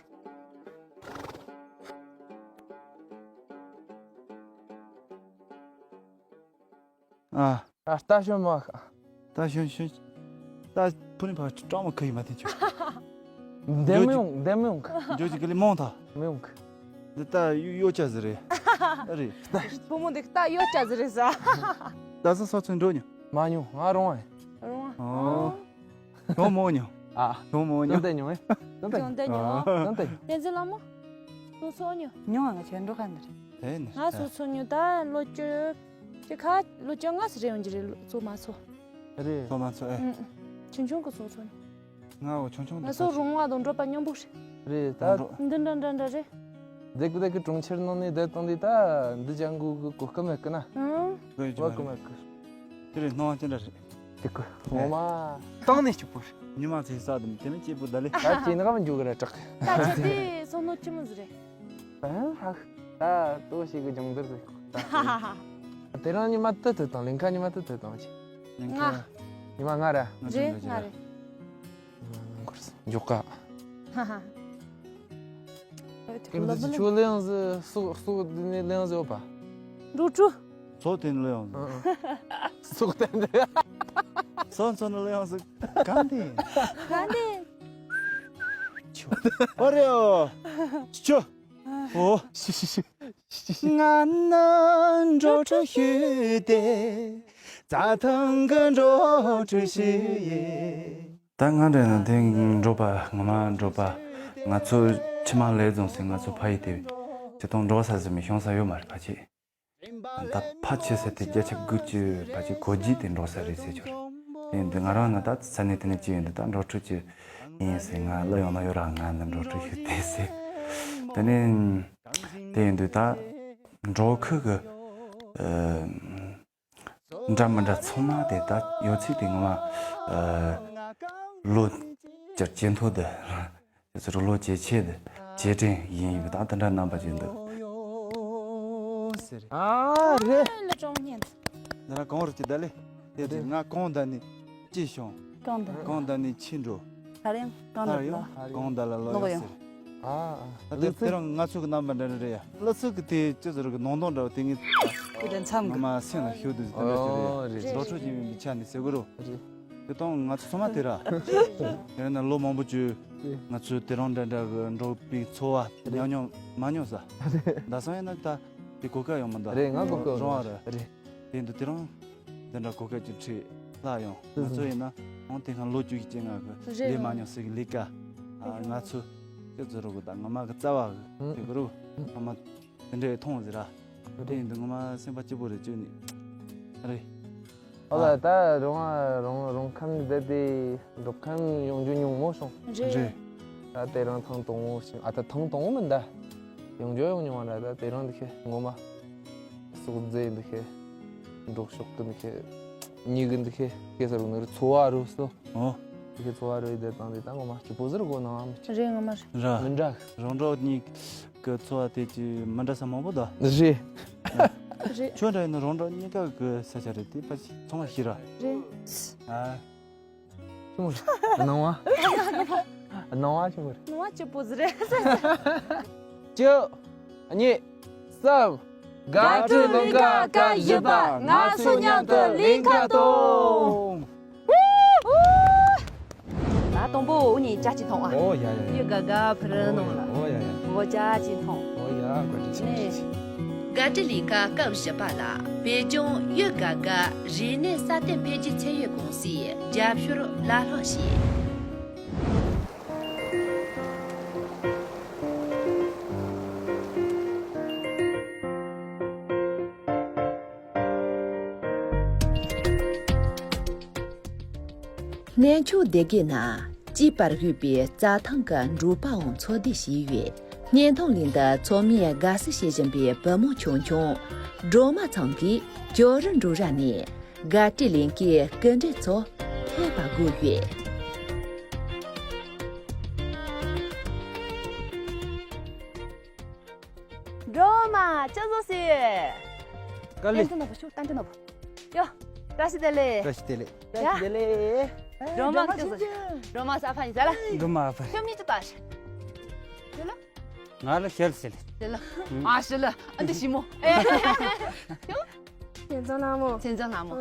ཨ། ད་ལྟ་ཤོད་མ་ཁ། ད་ཤོད་ཤོད། ད་ཕུ་ནི་ཕ་ཅི་ཀྲང་མ་ཁ་ཡི་མ་དེ་ཆོ། འདེམ་ཡོང་འདེམ་ཡོང་ཁ། འཇོ་ཅི་གི་ལི་མོང་ཐ། མི་ཡོང་ཁ། འདི་ད་ཡོ་ཡོ་ཅ་ཟི་རེད། རེད། བུ་མོ་འདི་ད་ཡོ་ཅ་ཟི་རེད་ས། ད་ས་སོ་ཚུན་འགྲོ་ཉོ། མ་ཉོ་ང་རོང་ཨེ། རོང་ཨ། ཨོ། ཁྱོད་མོ་ཉོ། ཨ། ཁྱོད་མོ་ཉོ། ད་ད་ཉོ། ད་ད་ཉོ། ད་ད་ཉོ། བསྟན་འཛིན་ལགས་མོ། སོ་སོ་ཉོ། ཉོ་ང་ཆེན་འགྲོ་ཁ་འདི་རེད། དེ་ནི། ང་སོ་སོ་ཉོ་ད་ལོ་བཅུ། ཅི་ཁ་ལོ་བཅོ་ལྔ་ཙམ་རེ་ཡོང་གི་རེད་ལོ་ཚོ་མ་ཚོ། རེད། ཚོ་མ་ཚོ་ཨེ། ཨུ་ཨུ། ཆུང་ཆུང་གི་ཚོ་ཚོ་ནི། ང་འོ་ཆུང་ཆུང་འདི་ང་ཚོ་ཕ་རོང་བ་དང་འགྲོ་པ་མཉམ་པོ་རེད། རེད་ད། འདི་འདྲ་འདྲ་འདྲ་རེད། འདི་གི་འདི་གི་གྲོང་ཁྱེར་ནང་ནས་བསྡད་བཏང་དུས་ད་འདི་ཅང་གི་གི་གོ་སྐབས་མེད་གི་ན། ཨང་། གོ་སྐབས་མེད་གི། དེ་རེད་སྣང་བ་ཅི་འདྲ་རེད། དེ་གི་ངོ་མ། བཏང་ནས་སྐྱུག་པོ་རེད། ཉི་མ་ཚེ་ས་དུ་དེ་ནས་སྐྱིད་པོ་ད་ལེ། ད་ཁྱེད་ནི་ག་མ་འཇུག་གི་རེད་དྲག་ད་ཁྱེད་དེ་སོ་ནོ་ཅི་མོ་ཟི་རེད། ཨ་ཧ། ད་ལྟོ་ཞིག་གི་སྦྱོང་བརྡར་དུ། དེ་རིང་ཉི་མ་དུ་དུ་དང་ལིང་ཁ་ཉི་མ་དུ་དུ་དང་ཆེ། ལིང་ཁ། ང་། ཉི་མ་ང་ར། ང་རེད་ང་རེད། ཉི་མ་ང་འཁོར་སོང་འཇོག་ག་ཧ་ཧ། ཨེ་འདི་ཁྱོད་ལེང་ཟི་སོག་སོག་འདི་ནས་ལེང་ཟི་ཡོད་པ། འགྲོ་དྲུག་སོག་དེ་ནས་ལེང་ཟི། སོག་དེ་ནས། སོག་སོག་ནས་ལེང་ཟི། གང་དེ། གང་དེ། ཨོ་རེ་ཨོ། ཆུ། ཨོ། ཤི་ཤི་ཤི། ང་ནི་འགྲོ་དྲུག་ཞུས་ཏེ། རྩྭ་ཐང་གི་འགྲོ་དྲུག་ཞུ་ཡི། ད་ང་འདྲ་ན་དེ་འགྲོ་པ་ངོ་མ་འགྲོ་པ། ང་ཚོ་ཕྱི་མ་ལས་བཟུང་སེ་ང་ཚོ་ཕ་ཡི་དེ་ཅི་དང་འགྲོ་ས་ཟིན་མི་ཤོང་ས་ཡོད་མ་རེད་ཕ་ཆེ། ད་ཕ་ཆེ་ཟེར་དེ་བརྒྱ་ཆ་དགུ་བཅུ་ཕ་ཆེ་གོ་རྒྱུ་དེ་འགྲོ་ས་རེད་ཟེར་ཆོག་རེད། དེ་ཡིན་དུས་ང་རང་ན་ད་ས་གནས་དེ་ནས་ཅི་ཡིན་དུས་ད་འགྲོ་དྲུག་ཅི་ཡིན་ཟེར་ང་ལ་ཡོང་ན་ཡོད་ར་ང་ནི་འགྲོ་དྲུག་ཞུ་དེ་ཟེར། དེ་ནས་དེ་ཡིན་དུས་ད་འགྲོ་ཁུལ་གི་ཨ། འདྲ་མི་འདྲ་ཚང་མ་དེ་ད་ཡོད་ཚད་དེ་ང་མ་ལོ་བཅུ་ཇེ་མཐོ་དེ་ཁྱེད་ཚོ་ལོ་ཇེ་ཆེ་དེ་ཇེ་དྲན་ཡིན་ཡིན་པ་ད་དེ་འདྲ་རྣམ་པ་ཅིག་འདུག་ཟེར། ཨ་རེད། ལ་ཀྲོང་ཉན། འདི་ན་གང་རུ་ཅི་ད་ལེ། དེ་དེ་ང་གང་ད་ནི་ཅི་བྱུང་། གང་ད། གང་ད་ནི་ཕྱི་འགྲོ། ད་རེང་གང་ད་ལ། གང་ད་ལ་ལོ་ཡོད་ཟེར། ཨ་ཨ། ད་དེ་དེ་རང་ང་ཚོ་གི་རྣམ་པ་འདྲ་འདྲ་རེད་ཡ། ལོ་ཚོད་ཀྱི་དེ་ཅི་ཟེར་གི་ནང་དོན་འདྲ་བ་དེ་ངས་དེ་དེ་མཚམས་ངོ་མ་སེམས་ལ་ཤོད་དུས་དེ་འདྲ་ཞིག་རེད། འགྲོ་འཕྲོད་ཅིག་ཡིན་པའི་ཆ་ནས་ཟེར་གི་རོ། རེད། དེ་དང་ང་ཚོ་ཚང་མ་དེ་ར། དེ་ན་ལོ་མང་པོ་བཅུ། ང་ཚོ་དེ་རང་འདྲ་འདྲ་གི་འགྲོ་པའི་འཚོ་བ་མྱོང་མྱོང་མ་མྱོང་ས། ད་སང་ཡིན་ན་ད་དེ་གོ་སྐབས་ཡོང་མི་འདུག་རེད། ང་གོ་སྐབས་རང་རེད། རེད། དེ་འདུག་དེ་རང་། འདི་འདྲ་གོ་སྐབས་ཀྱི་ཁྲིད་ལྷག་ཡོང་། ང་ཚོ་ཡིན་ན་འོང་དེ་སྔ་ལོ་བཅུ་གཅིག་ལྔ་གི་རེད། ལས་མ་མྱོང་ཟེར་གི་ལས་ཀ་ང་ཚོ་ཁྱེད་ཚོ་རོགས་གི་ད་ང་མ་གི་རྩ་བ་གི་དེ་གི་རུ་ང་མ་དེ་འདྲའི་མཐོང་ཟེར་ར། དེ་ཡིན་དུས་ང་མ་སེམས་པ་སྐྱིད་པོ་རེད་བཅོས་ནི་རེད། ཨོ་ལ་ད་རོང་རོང་རོང་ཁམས་འདི་དེ་འབྲོག་ཁམས་ཡོང་རྒྱུ་ཉུང་མོ་སོང་། རེད། རེད། ད་དེ་རང་ཐེངས་དང་པོ་ཞིག་ཨ་ད་ཐེངས་དང་པོ་མིན་ད། ཡོང་རྒྱུ་ཡོང་མྱོང་བ་འདྲ་ད་དེ་རང་འདི་ཁེ་ངོ་མ། སོག་རྫས་འདི་ཁེ། འབྲོག་ཤོག་གི་འདི་ཁེ། མྱི་གི་འདི་ཁེ། ཁེ་ས་རུ་ནི་རུ་འཚོ་བ་རུ་སོ། ཨོ། འདི་ཁེ་འཚོ་བ་རུ་ཡི་དེ་དང་འདི་ད་ངོ་མ་སྐྱིད་པོ་ཟེར་དགོས་ནའང་མི་སྐྱིད། རེད་ངོ་མ་རེད། ར། མི་འདྲ། རོང་འབྲོག་གཉིས་ཀྱི་འཚོ་བ་དེ་ཅི་མི་འདྲ་ས་མང་པོ་འདུག་རེད། རེད། ཁྱོད་འདྲ་ཡིན་ན་རོང་འབྲོག་གཉིས་ཀ་གི་ས་ཆ་རེད་དེ་ཕ་ཚང་མ་ཤི་ར། རེད། ཨ། ཆི་མོ་རེད། སྣང་བ། སྣང་བ་ཆི་མོ་རེད། སྣང་བ་སྐྱིད་པོ་ཟིག་རེད། བཅུ། གཉིས། གསུམ། དགའ་སྤྲོའི་ལིང་ག་སྐབས་བཞི་པ། ང་ཚོ་མཉམ་དུ་ལིང་ག་གཏོང་། ལ་དང་པོ་འུ་གཉིས་ཇ་གཅིག་འཐུང་ཨ། ཨོ་ཡ་ཡ་ཡ། ཡུལ་དགའ་དགའ་ཕུ་རུ་ནང་ལ། ཨོ་ཡ་ཡ། འོ་ཇ་གཅིག་འཐུང་། ཨོ་ཡ་བཀའ་དྲིན་ཆེ། ནས། དགའ་སྤྲོའི་ལིང་ག་སྐབས་བཞི་པ་ལ་བོད་ལྗོངས་ཡུལ་དགའ་དགའ་རིག་གནས་སྲ་བརྟན་འཕེལ་རྒྱས་ཚད་ཡོད་ཀུང་སིའི་རྒྱབ་སྐྱོར་ལ་ལྷག་བྱས། གནས་མཆོག་སྡེ་དགེ་ན་དཔྱིད་པར་འོས་པའི་རྩྭ་ཐང་གི་འབྲོག་པའང་འཚོ་སྡོད་བྱས་ཡོད། བརྙན་ཐུང་གླིང་དུ་ཚོགས་མིས་དགའ་བསུ་བྱེད་བཞིན་པའི་བུ་མོ་ཆུང་ཆུང་སྒྲོལ་མ་ཚང་གིས་ཇོ་རུ་འབྲོག་ར་ནས་དགའ་སྤྲོའི་གླིང་གའི་སྐུ་མགྲོན་ཚོ་ཕེབས་པ་བསྒུགས་ཡོད། སྒྲོལ་མ་ཅི་བཟོ་ཟེར། དཀའ་ལས། ཏན་ཏན་ནོར་བུ་ཤུགས་ཏན་ཏན་ནོར་བུ། ཡོ། བཀྲ་ཤིས་བདེ་ལེགས། བཀྲ་ཤིས་བདེ་ལེགས། བཀྲ་ཤིས་བདེ་ལེགས། སྒྲོལ་མ་ཅི་བཟོ་ཟེར། སྒྲོལ་མ་ས་ཕ་ཡིན་ཟ་ལ། སྒྲོལ་མ་ཨ་ཕ། ཁྱོད་མི་ཅི་ལྟ་ཤི། ཡོ་ལ། ང་ལ་ཤེལ་ཟེར་ལེ། ཤེལ་ལ། ཨ་ཤེལ་ལ། ཨ་འདི་ཞི་མོ། ཡོ། སེམས་ཙམ་ལྷ་མོ། སེམས་ཙམ་ལྷ་མོ།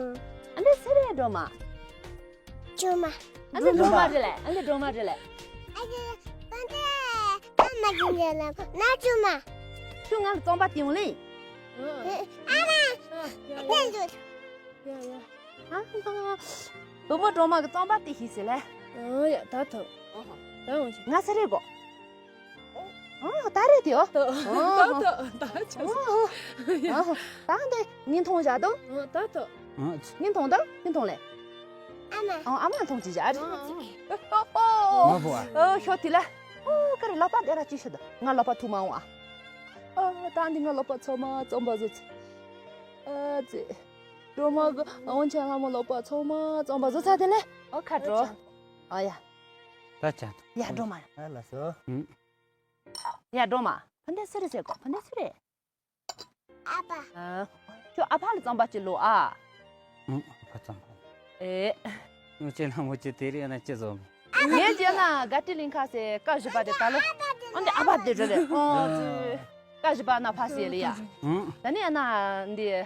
ཨ་འདི་སེ་རེད་སྒྲོལ་མ། ཅུ་མ། ཨ་འདི་སྒྲོལ་མ་རེད་ལེ། ཨ་འདི་སྒྲོལ་མ་རེད་ལེ། ཨ་འདི་ཨ་མ་ཅི་ཉལ་ལ་ན་ཅུ་མ། ཁྱོད་ང་ལ་རྩམ་པ་སྟེར་ཡོང་ལེ། ཨ་མ། ཨ་འདི་ལུས། ཡ་ཡ། ཨ་ཧ། བུ་མོ་སྒྲོལ་མ་གི་རྩམ་པ་སྟེར་ཤིག་ཟེར་ལེ། ཨ་ཡ་ད་ཐོ། ད་འོང་ཞིག་ང་སེ་རེད་གོ། ཨ་ད་རེད་དེ་ཨོ། ད་ད་ད་ཆ། ཨ་ད་འདི་ཉིན་ཐོང་བཞག་དང་། ཨ་ད་ད། ཉིན་ཐོང་དང་ཉིན་ཐོང་ལེ། ཨ་མ། ཨ་མ་ཐོང་ཅི་བཞག་ཨ། ཨོ་ཨོ་ཨོ། ཤོ་དེ་ལ། ཨོ་ཀ་རེ་ལག་པ་དེ་ར་ཅི་ཤོད་དང་ང་ལག་པ་ཐུག་མ་འོང་ཨ། ཨ་ད་འདི་ང་ལག་པ་ཚང་མ་རྩམ་པ་བཟོ་ཚེ། ཨ་ཙི། སྒྲོལ་མ་གི་འོན་ཆེན་ལྷ་མོ་ལག་པ་ཚང་མ་རྩམ་པ་བཟོ་ཚར་དེ་ལེ། ཨོ་ཁ་དྲོ། ཨ་ཡ། ད་ཅན། ཡ་སྒྲོལ་མ། ཨ་ལ་སོ། ཡ་སྒྲོལ་མ། ཕ་འདྲེ་སུ་རེད་ཟེར་གོ་ཕ་འདྲེ་སུ་རེད། ཨ་ཕ། ཁྱོད་ཨ་ཕ་ལ་རྩམ་པ་ཅིག་ལོ་ཨ། ཨ་ཕ་རྩམ་པ། ཨེ། ངོ་ཅན་ལྷ་མོ་ཅི་དེ་རེད་ན་ཅི་བཟོ། ངས་བྱས་ན་དགའ་སྤྲོའི་གླིང་ཁ་ཟེར་སྐབས་བཞི་པ་དེ་ད་ལོ། ཨ་འདི་ཨ་ཕ་དེ་རེད་ལེ། ཨོ། སྐབས་བཞི་པ་ན་ཕ་ཟེར་ལེ་ཡ། ད་ནི་ཨ་ན་འདི།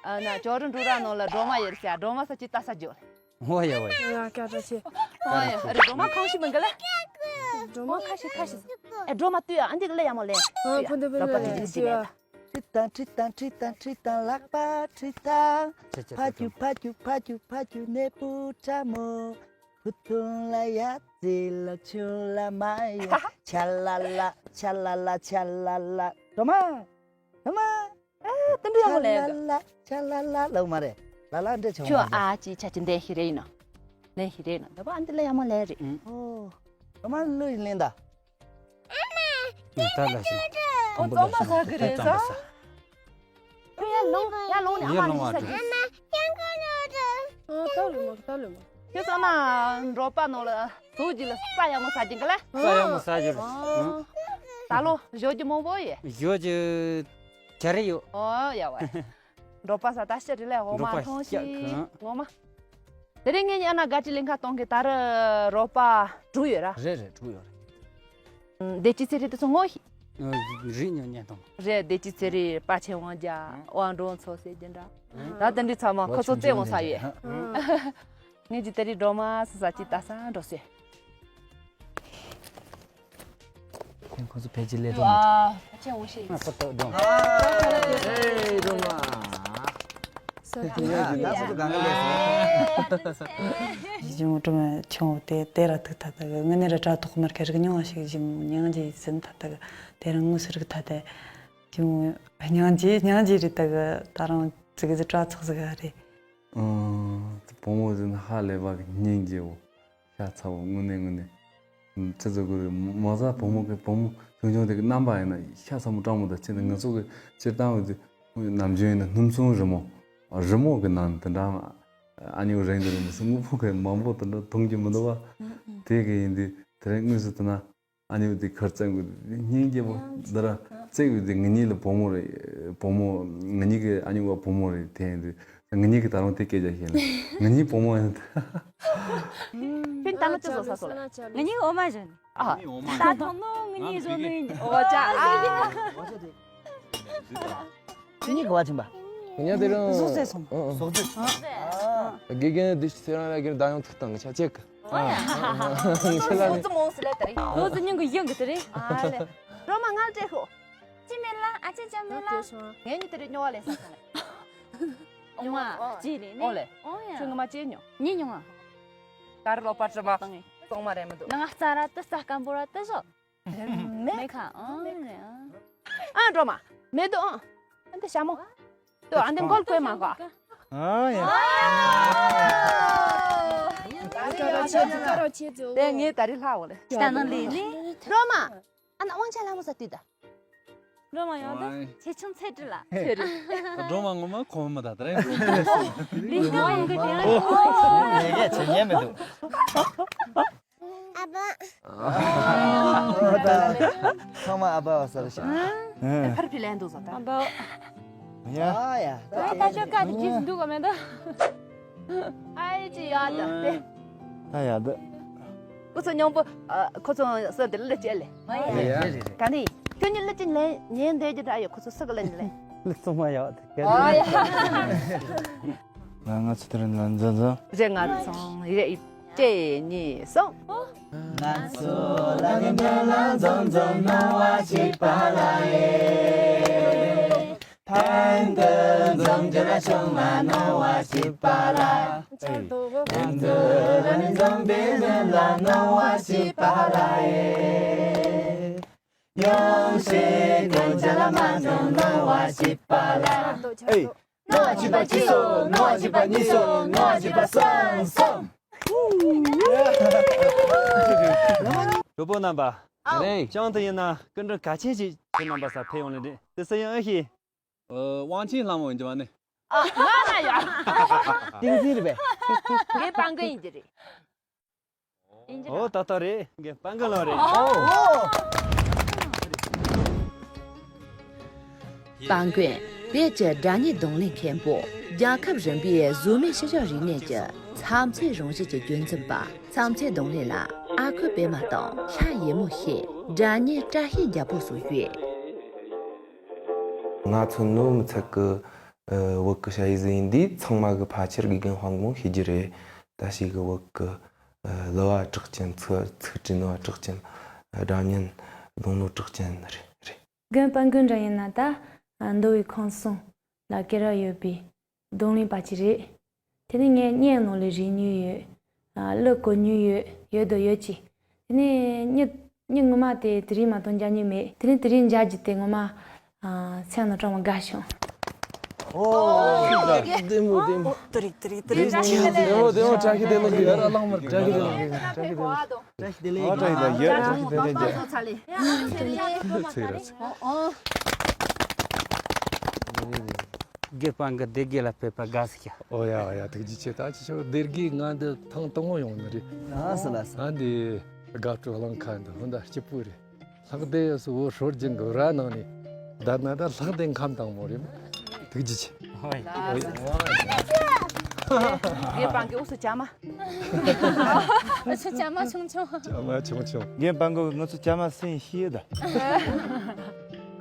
ཨ་ན་ཇོ་རུ་འབྲུག་ར་ནང་ལ་སྒྲོལ་མ་ཡོད་ཟེར་སྒྲོལ་མ་ས་ཅི་ལྟ་ས་འཇོག་ཨོ་ཡ་ཨོ་ཡ། ཡ་སྐད་གྲགས་ཆེ། ཨོ་ཡ་ཨ་རེ་སྒྲོལ་མ་གང་ཞིག་མི་འགལ་ལ། སྒྲོལ་མ་ཁ་ཤས་ཁ་ཤས། ཨེ་སྒྲོལ་མ་ལྟོས་ཡ་ཨ་འདི་གི་ལ་ཡ་མོ་ལེ། ཨ་ཕུ་འདི་ཕུ་ལ་ཡ་ཤི་ཡ། ཁྲི་དང་ཁྲི་དང་ཁྲི་དང་ཁྲི་དང་ལག་པ་ཁྲི་དང་། ཕ་ཁྱུ་ཕ་ཁྱུ་ཕ་ཁྱུ་ཕ་ཁྱུ་ནས་བུ་ཁྲ་མོ། བུ་ཐུང་ལ་ཡ་ཙི་ལག་ཆུང་ལ་མ་ཡ། ཆ་ལ་ལ་ཆ་ལ་ལ་ཆ་ལ་ལ། སྒྲོལ་མ། སྒྲོལ་མ། ཨ་དེ་འདྲ་ཡག་པོ་ལས་འདུག་ཆ་ལ་ལ་ལ་ལ་ལ་ལ་ལ་ལ་འདྲ་ཆུང་ཁྱོད་མ་ཨ་ཅི་ཆ་ཅི་འདན་ཤི་རེ་ཡིན་ནོ། འདན་ཤི་རེ་ཡིན་ནོ། འདི་པ་ཨ་འདི་ལ་ཡག་མོ་ལས་རེད། ཨོ། ཨ་མ་ལུས་ལེན་ད། ད་ལ་ཤི། ཨོ་རྩམ་པ་ཟ་གི་རེད་ཟ། ཁྱོད་ཡར་ལོངས་ཡར་ལོངས་ནས་ཨ་མ་ལུས་ཟ་གི། ཨ་མ་སྤྱང་ཀོ་ ཏག་ལོས་མོ་ཏག་ལོས་མོ། ཁྱེད་ཚོ་ན་འབྲོག་པ་ནང་ལ་དུག་ཅིག་ལ་ས་ཡག་མོ་ཟ་གྱིན་ག་ལེ། ས་ཡག་མོ་ཟ་རྒྱུ་རེད། ཨ། ད་ལོ་ཞོ་རྒྱུ་མང་པོ་ཡོད། ཞོ་རྒྱུ་ག་རེ་ཡོད། ཨོ་ཡ་བ། འབྲོག་པ་ས་ད་ཤ་རི་ལེ་འོ་མ་འབྲོག་པ་ཐོང་ཤི་ཤ་གང་། ངོ་མ། དེ་རིང་ངེད་གཉིས་ཨ་ན་དགའ་སྤྲོ་ལེན་ཁ་གཏོང་གི་ད་རུ་རོགས་པ་དྲུག་ཡོད་ར། རེད་རེད། དྲུག་ཡོད་རེད། བདེ་སྐྱིད་ཚེ་རིང་དེ་ཚོ་ངོ་ཤེས། རིག་ཉོ་ཉན་དང་། རེད། བདེ་སྐྱིད་ཚེ་རིང་། དཔའ་ཆེ་དབང་རྒྱལ། དབང་འགྲོ་མཚོ་ཟེར་གྱི་འདྲ། ད་དེ་འདྲའི་ཚང་མ་ཁོ་ཚོ་བཙལ་འོང་ས་ཡོད། ངེད་ཀྱི་དེ་རིང་སྒྲོལ་མ་སུ་ས་ཅི་ལྟ་ས་འགྲོ་ཟེར། ཁོང་ཚོ་ཕལ་ཆེར་ལས་དོན་མི་འགྲིག་ཕལ་ཆེར་འོང་ཤེས། ང་ཚོ་ཏོག་སྒྲོལ། ཨེ་སྒྲོལ་མ། ས་ཏི་ཡ་ད་སུ་གང་ག་ལས་སོ། གཞུང་སྒྲོལ་མ་ཆུང་བོ་དེ་དེ་ར་ཐུག་ཐ་ཐ་གི་ངི་ནི་ར་དྲ་ཐོག་མར་ཁ་རིག་མྱོང་བ་ཞིག་གཞུང་མྱང་རྗེས་ཟིན་ཐ་ཐ་གི་དེ་ར་དངོས་སུ་རིག་ཐ་ཐ་གཞུང་མྱང་རྗེས་མྱང་རྗེས་རེད་ད་གི་ད་རང་ཙི་གི་ཙི་དྲ་ཚོགས་ཟིག་ག་རེད། ཨང་། བུ་མོ་ཟིན་ཧ་ལས་པ་གི་སྙིང་རྗེ་བོ། ཤ་ཚ་བོ་དངོས་གནས་དངོས་གནས། ཅི་ཟེར་དགོས་རེད། མ་ཟ་བུ་མོ་གི་བུ་མོ་ཆུང་ཆུང་དེ་གི་རྣམ་པ་ཡིན་ན་ཤ་ཚ་མོ་སྤྲང་མོ་དང་ཁྱེད་ནི་ང་ཚོ་གི་སྤྱིར་བཏང་གི་ནམ་རྒྱུན་ཡིན་ན་སྣུམ་ཚོང་རི་མོ། རི་མོ་གི་ནང་དུ་འདྲ་ཨ་ནི་རེད་འདི་རེད་མི་སྲིད་དངོས་པོ་གི་མང་པོ་དུ་འདྲ་མཐོང་རྒྱུ་མི་འདུག་བ། དེ་གི་ཡིན་དུས་དེ་རིང་དངོས་སུ་དུ་ན་ཨ་ནི་དེ་ཁར་བཙན་དགོས་སྙིང་རྗེ་པོ་འདི་ར་བཙན་དགོས་དེ་ངེད་གཉིས་ལ་བུ་མོ་རེད། བུ་མོ་ངེད་གཉིས་གི་ཨ་ནི་བ་བུ་མོ་རེད་དེ་ཡིན་དུས། ངེད་གཉིས་ཀྱིས་ད་རུང་དེ་སྐད་ཆ་བཤད་ན། ངེད་གཉིས་བུ་མོ་ཡིན། ཁྱོད་ད་ལོ་ཅི་བཟོ་ས་སོ་ལ། ང་གཉིས་འོ་མ་བཞོན། ཨ། ད་ཐོང་ནོ་ང་གཉིས་བཟོ་ནི། འོ་ཅག་ཨ། ཁྱེད་གཉིས་ག་བ་ཕྱིན་པ། ང་གཉིས་དེ་རིང་ཟོག་ཟས་སོང་། ཟོག་ཟས། དགེ་རྒན་དུ་ཚེ་རང་ལ་གིར་ད་ཡང་ཐུག་དང་ཆ་ཅེག་ཨ། ཁྱེད་ལ་ནི། ཟོག་ཙི་མོ་སི་ལ་དེ་རིང་། ཟོག་ཙི་སྙིང་གི་ཡང་གི་དེ་རིང་། ཨ་ལེ། རོ་མ་ང་ལ་སྤྲད་ཤོག་ཅི་མེད་ལ་ཨ་ཅེ་ཅམ་མེད་ལ། ངས་ནི་དེ་རིང་སྨྱོ་བ་ལས་ས་སོང་ལ། ཨོ་མ། ཅི་རེད་ནི། ཨོ་ལེ། ཨོ་ཡ། ཁྱོད་ངོ་མ་ཅི་ཉོ། ཉི་ཉོ་ང་། ད་རུ་ལོ་པ་ཅི་མ། སོང་མ་རེད་མི་འདུག་ང་རྩ་ར་ཏི་ས་སྐམ་པོ་ར་ཏི་བཟོ། མེད་ཁ་ཨང་རེད་ཨང་། ཨ་འགྲོ་མ། མེད་དུ་ཨང་། ཨ་འདི་ཞྭ་མོ། ཏོ་ཨ་འདི་མགོལ་བཀོད་མ་གོ། ཨ་ཡ། དེ་ངས་ད་རི་ལྷག་འོ་ལེ། ད་ནང་ལས་ནི། འགྲོ་མ། ཨ་ན་དབང་ཆ་ལྷ་མོ་ས་དུས་ད། སྒྲོལ་མ་ཡང་ད་ཆེ་ཆུང་ཚད་འདྲི་ལ། ཚེ་རིང་། སྒྲོལ་མ་ངོ་མ་ཁོམ་མ་ད་ད་རེད། ལི་ཀ་ཡང་གི་དེ་ཡང་ལས་ཀ་བྱེད་ཉན་མི་འདུག་ཨ་ཕ། ཚང་མ་ཨ་ཕ་བ་ས་རེད་ཤག་ཕར་ཕི་ལན་འདུག་ཟ་ད། ཨ་ཕ། ཡ། ཨ་ཡ། ད་ད་ཤོ་ཀ་དེ་ཅིས་འདུག་ག་མེད་ད། ཨའི་ཅི་ཡ་ད་དེ། ད་ཡ་ད། ཁོ་ཚོ་མཉམ་པོ། ཨ། ཁོ་ཚོ་སོ་དེ་ལ་ལ་ཅེ་ལེ། ཨ་ཡ་ཡ། ད་ནི་ཁྱོད་གཉིས་ལ་ཅེ་ལེ་ཉན་དེ་ཅི་འདྲ་ཡོད། ཁོ་ཚོ་སུ་ག་ལ་ཉན་ལེ། ལི་ཚང་མ་ཡག་དེ་ག་ཨ་ཡ། ང་ང་ཚོ་དེ་རིང་ལ་འཛོམས་འཛོམས། རེ་ང་ཚང་རེ་ཅེ་གཉིས་སོང་། ང་ཚོ་ལ་ནི་འདི་ལ་འཛོམས་འཛོམས་སྣང་བ་ཞིག་པ་ལ་ཡེ། ཕན་དུ་འཛོམས་རྒྱུ་ལ་བྱུང་ལ་སྣང་བ་ཞིག་པ་ལ། ཕན་དུ་ལ་ནི་འཛོམས་པའི་མི་ལ་སྣང་བ་ཞིག་པ་ལ་ཡེ། ཡོང་ཞིག་ཀུན་བྱ་ལ་མ་འཛོམས་སྣང་བ་ཞིག་པ་ལ། ཨེ། སྣང་བ་ཞིག་པ་གཅིག་སོ། སྣང་བ་ཞིག་པ་གཉིས་སོ། སྣང་བ་ཞིག་པ་གསུམ་གསུམ། གྲོགས་པོ་རྣམ་པ། ཨ་རེད། ཅང་དུ་ཡིན་ན་སྐུ་མགྲོན་གལ་ཆེན་ཞིག་ཁྱེད་རྣམ་པ་སར་ཕེབས་ཡོང་ལེ་འདྲི། དེ་སུ་ཡིན་ཨེ་ཤེས། ཨ། དབང་ཆེན་ལྷ་མོ་ཡིན་གྱི་བ་ནི། ཨ། ང་ན་ཡ། ཏིང་འཛིན་རེད་པས། ངའི་པང་གི་ཡིན་གྱི་རེད། ཡིན་གྱི་ཨོ་རེད། ཏག་ཏག་རེད། ངའི་པང་གི་ལོ་རེད། ཨོ། པང་གི་བོད་ཀྱི་སྒྲ་སྙན་རྡུང་ལེན་མཁན་པོ། རྒྱལ་ཁབ་རིམ་པའི་གཟུགས་མེད་ཤུལ་བཞག་རིག་གནས་ཀྱི་མཚམས་ཚོད་རང་བཞིན་གྱི་རྒྱུན་འཛིན་པ། མཚམས་ཚོད་རྡུང་ལེན་ལ་ཨ་ཁུ་པད་མ་དང་ལྷ་ཡེ་མོ་ཞེས་སྒྲ་སྙན་བཀྲ་ཤིས་རྒྱལ་པོ་སོགས་ཡོད། ང་ཚོ་ནོར་མི་ཚད་གི་བོད་གི་ཞ་ཡི་ཟི་ཡིན་དུས་ཚང་མ་གི་ཕལ་ཆེར་དགེ་རྒན་དཔལ་མགོན་ཤེས་ཀྱི་རེད། ད་ཞིག་གི་བོད་གི་གླུ་བ་གྲགས་ཅན། ཚིག་ཚིག་བྲིས་ནོ་བ་གྲགས་ཅན། སྒྲ་སྙན་རྡུང་ནོ་གྲགས་ཅན་རེད་རེད། རྒན་དཔལ་མགོན་འདྲ་ཡིན་ན་ད་མདོ་དབུས་ཁམས་གསུམ་ལ་སྐད་གྲགས་ཡོད་པའི་རྡུང་ལེན་པ་ཅིག་རེད། དེ་ནས་ངས་བརྙན་ནང་ལ་རིག་མྱོང་ཡོད། གླུ་གོ་མྱོང་ཡོད། ཡོད་དོ་ཡོད་ཀྱི། དེ་ནས་མྱི་མྱི་ངོ་མ་དེ་དེ་རིང་མ་གཏོགས་མཇལ་མྱོང་མེད། དེ་ནས་དེ་རིང་མཇལ་རྒྱུ་དེ་ངོ་མ་སེམས་ནང་དྲང་མོ་དགའ་བྱུང་། ཨོ། བདེ་མོ་བདེ་མོ། དེ་རིང་དེ་རིང་དེ་རིང་བདེ་མོ་བདེ་མོ། བཀྲ་ཤིས་བདེ་ལེགས། ཡར་ལངས་མར་བཀྲ་ཤིས་བདེ་ལེགས། བཀྲ་ཤིས་བདེ་ལེགས། ཨོ་བཀྲ་ཤིས་བདེ་ལེགས། བཀྲ་ཤིས་བདེ་ལེགས། ཚེ་ར་ཚེ། ཨོ། དགེ་སྤང་གི་སྡེ་དགེ་ལ་ཕེབས་པ་དགའ་སི་ཁྱ། ཨོ་ཡ་ཨོ་ཡ། ཐུགས་རྗེ་ཆེ། ད་ཅི་ཆོ་སྡེ་དགེ་ང་འདི་ཐེངས་དང་པོ་ཡོང་ནི་རེད། ལགས་སོ་ལགས་སོ། ཨ་འདི་དགའ་སྤྲོ་གླིང་ཁ་འདི་ཧོན་ད་སྐྱིད་པོ་རེད། ལྷག་དེ་སུ་བོ་སྲོལ་རྒྱུན་གི་ར་ནང་ནས་བསྡད་ན་ད་ལྷག་དེ་ཁམས་དྭངས་མོ་རེད། ཐུགས་རྗེ་ཆེ། ཨོ་ཡ། དགེ་སྤང་གི་འུ་སུ་ཅ་མ། ཨ་ཆུ་ཅ་མ་ཆུང་ཆུང་། ཅ་མ་ཆུང་ཆུང་། རྒན་པང་གོ་ང་ཚོ་ཅ་མ་སེམས་ཤེས་ད།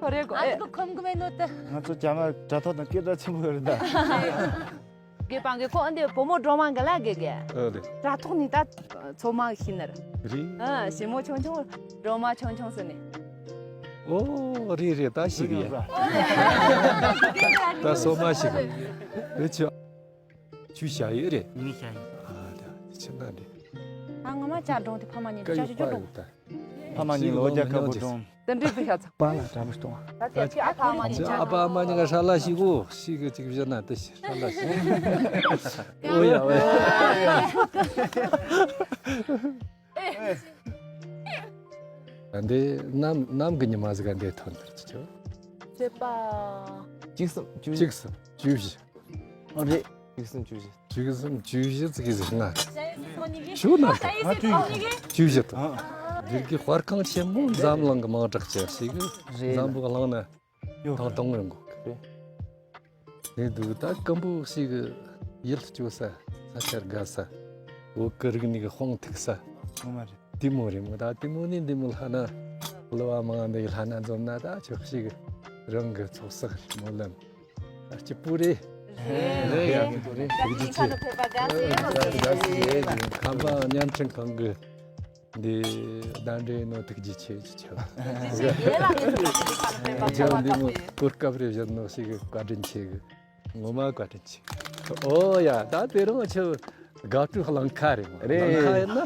ཁོ་རེ་གོ་ཨ་ཨེ། ཁོ་ཁོམ་གི་མེད་ནོ་ད། ང་ཚོ་ཅ་མ་དྲ་ཐོག་དང་སྐད་གྲགས་ཆེན་པོ་རེད་ད། རྒན་པང་གི་ཁོ་འདི་བུ་མོ་སྒྲོལ་མ་གི་ལ་གེ་གེ། ཨ་རེད། དྲ་ཐོག་ནི་ད་ཚོ་མ་ཤི་ནར། རེད། ཨ་ཞི་མོ་ཆུང་ཆུང་སྒྲོལ་མ་ཆུང་ཆུང་ཟེར་ནི། ཨོ་རེད་རེད། ད་ཤི་གི་ཡ། ད་སོ་མ་ཤི་གི་རེད་ཆོ། ཆུ་བྱ་ཡོད་རེད། ངའི་བྱ་ཡོད། ཨ་ད་ཆི་ན་འདི། ཨ་ང་མ་ཅག་འགྲོང་དེ་ཕ་མ་གཉིས་ཀ་ཅག་ཡོད་ཅུ་ཅུ་འགྲོང་། ད། ཕ་མ་གཉིས་ལོ་རྒྱ་ཁ་བུ་འགྲོང་། དེ་འདྲའི་བུ་ཤ་ཚ། པ་ལ་གྲ་མི་གཏོང་། ད་དེ་ཨ་ཕ་མ་གཉིས་ཅག་ཨ་ཕ་མ་གཉིས་ཀ་ཧྲ་ལ་ཞིག་གོ། ཞིག་གི་ཅིག་བཞི་ན་དེ་ཞིག་ཧྲ་ལ་ཞིག་ཨོ་ཡ་ཨོ་ཡ། ཨེ། ད་འདི་ནམ་ནམ་གི་ཉི་མ་ཟིག་ག་འདི་ཐོན་ནི་ཆོ། ཚེས་པ། གཅིག་གསུམ་བཅུ་བཞི། གཅིག་གསུམ་བཅུ་བཞི། ཨ་རེད། གཅིག་གསུམ་བཅུ་བཞི། བཅུ་གསུམ་བཅུ་བཞི་ཙིག་གི་ཟེར་ན། ཆུ་ན་བཅུ་བཞི་དང་། སྡེ་དགེ་དཔར་ཁང་ཆེན་མོ་འཛམ་གླིང་གི་མིང་གྲགས་ཅན་ཞིག་གི་འཛམ་བུ་གླིང་ན་ཐང་དང་རིང་གོ་གི། དེ་འདུག་ད་སྐམ་པོ་ཞིག་གི་ཡིད་སྐྱོ་ས། ས་ཆར་དགའ་ས། བོད་ཀྱི་རིག་གནས་ཀྱི་དཔུང་ཐུག་ས། ངོ་མ་རེད། དེ་མོ་རེད་མོ། ད་དེ་མོ་ནི་འདི་མོ་ལྷ་ན་གླུ་བ་མང་འདི་ལྷ་ན་འཛོམས་ན་ད་ཆོག་ཞིག་རང་གི་ཚོགས་བསགས་རེད་མོ་ལམ། ཨ་སྐྱིད་པོ་རེད། རེད་རེད། ཡ་སྐྱིད་པོ་རེད། ཐུགས་རྗེ་ཆེ། ཁ་ནས་ཕེབས་པ་དགའ་སེ་ཡོད་རེད། ཁམས་པ་བརྙན་འཕྲིན་ཁང་གི་འདི་གདན་འདྲེན་ནོ་ཐུགས་རྗེ་ཆེ་ཆེ་ཆེ། ཐུགས་རྗེ་ཆེ། ཡེ་ལ་ངེད་ཚོ་ཁ་ནས་ཕེབས་པ་ཁ་བ་འདི་མོ་གོ་སྐབས་རེ་བཞག་ནོ་ཞིག་བཀའ་དྲིན་ཆེ་གི། ངོ་མ་བཀའ་དྲིན་ཆེ། ཨོ་ཡ། ད་དེ་རིང་ཆུ་དགའ་སྤྲོའི་གླིང་ཁ་རེད་མོ། རེད། གླིང་ཁ་ཡིན་ན།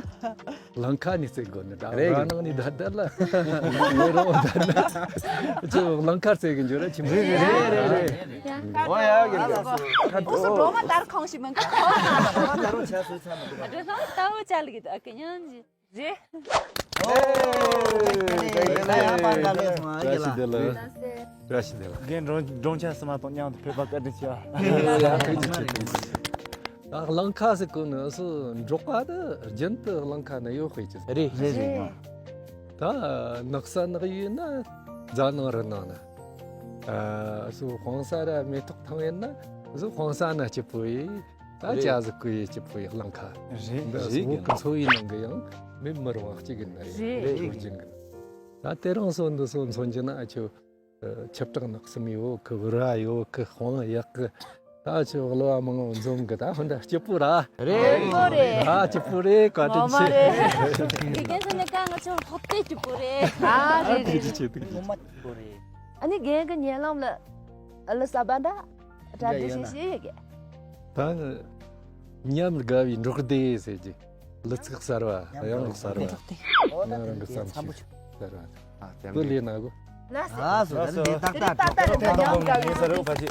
གླིང་ཁ་ནས་རྩེ་དགོས་ནི་ད། རེད། རང་ནང་ནས་ད་ལྟ་ལ་ངོ་རང་ད་ལ་ཆུ་གླིང་ཁ་རྩེ་གི་འཇོ་ར་ཆི་མོ་རེད། རེད་རེད་རེད། ཨོ་ཡ་གི་རེད། འོ་སོ་སྒྲོལ་མ་དར་ཁང་ཞིག་མིན་ག་ད་རུང་ཆ་སོས་ཚ་མི་འདུག་ད་ལྟ་བུ་ཅག་ལ་གི་ད་གི་ཉན་ཇི། རེད། ཨོ། བཀྲ་ཤིས་བདེ་ལེགས། བཀྲ་ཤིས་བདེ་ལེགས། རྒན་འབྲོང་འབྲོང་ཆ་སི་མ་དང་མཉམ་དུ་ཕེབས་པ་བཀའ་དྲིན་ཆེ། ཐུགས་རྗེ་ཆེ། ཐུགས་རྗེ་ཆེ། ད་གླིང་ཁ་ཟེར་གོ་ནི་སུ་འབྲོག་པ་དེ་རྒྱུན་དུ་གླིང་ཁ་ནས་ཡོད་དཔེ་ཅི། རེད་རེད་རེད། ད་ནགས་ས་ནགས་ཡོད་ན་རྫ་ནང་རི་ནང་ན། ཨ་སུ་ཧོང་ས་ར་མེ་ཏོག་ཐང་ཡོད་ན་སུ་ཧོང་ས་ན་སྐྱིད་པོ་ཡིན། ད་རེད། ཅ་ཟི་ཀུ་ཡེ་སྐྱིད་པོ་ཡེ་གླིང་ཁ། རེད། འདི་རེད། སུ་གི་འཚོ་བའི་ནང་གི་ཡང་མི་མི་རུང་བ་གཅིག་གི་ནི་རེད། རེད། སྲོལ་རྒྱུན་གི། ད་དེ་རིང་སོ་འདི་སོ་མཚོན་རྒྱུ་ན་ཨ་ཆུ་ཆབ་བྲག་ནགས་གསུམ་ཡོད་གི། བུ་ར་ཡོད་གི། དཔང་ཡག་གི། ད་ཆུ་གླུ་བ་མང་བོ་འཛོམས་གི། ད་ཧོན་ད་སྐྱིད་པོ་ར། རེད། སྐྱིད་པོ་རེད། ད་སྐྱིད་པོ་རེད། བཀའ་དྲིན་ཆེ། ངོ་མ་རེད། དགེ་རྒན་ཟེར་ནས་ཀ་ང་ཆུ་ཧོབ་སྟེ་སྐྱིད་པོ་རེད། ཨ་རེད་རེད། ཐུགས་རྗེ་ཆེ། ཐུགས་རྗེ་ཆེ། ངོ་མ་སྐྱིད་པོ་རེད། ཨ་ནི་རྒན་གི་ཉེ་ལམ་ལ་ཨ་ལ་ས་བ་འདྲ། གྲ་སྒྲིག་ཤེས་ཤེས་ཡོད་གི། ད་ཉམས་དགའ་བའི་འབྲོག་སྡེ་ཟེར་གྱི་གླུ་ཚིག་གསར་བ། གཡང་ལོག་གསར་བ། ང་རང་གི་བརྩམས་ཆོས་གསར་བ། ཨ་དེ་ལས་ན་གོ། ལགས་སོ། ལགས་སོ། དེ་ལྟ་ལྟ་ཉམས་དགའ་བའི་ངེས་ས་རེ་བ་ཕ་ཆེ།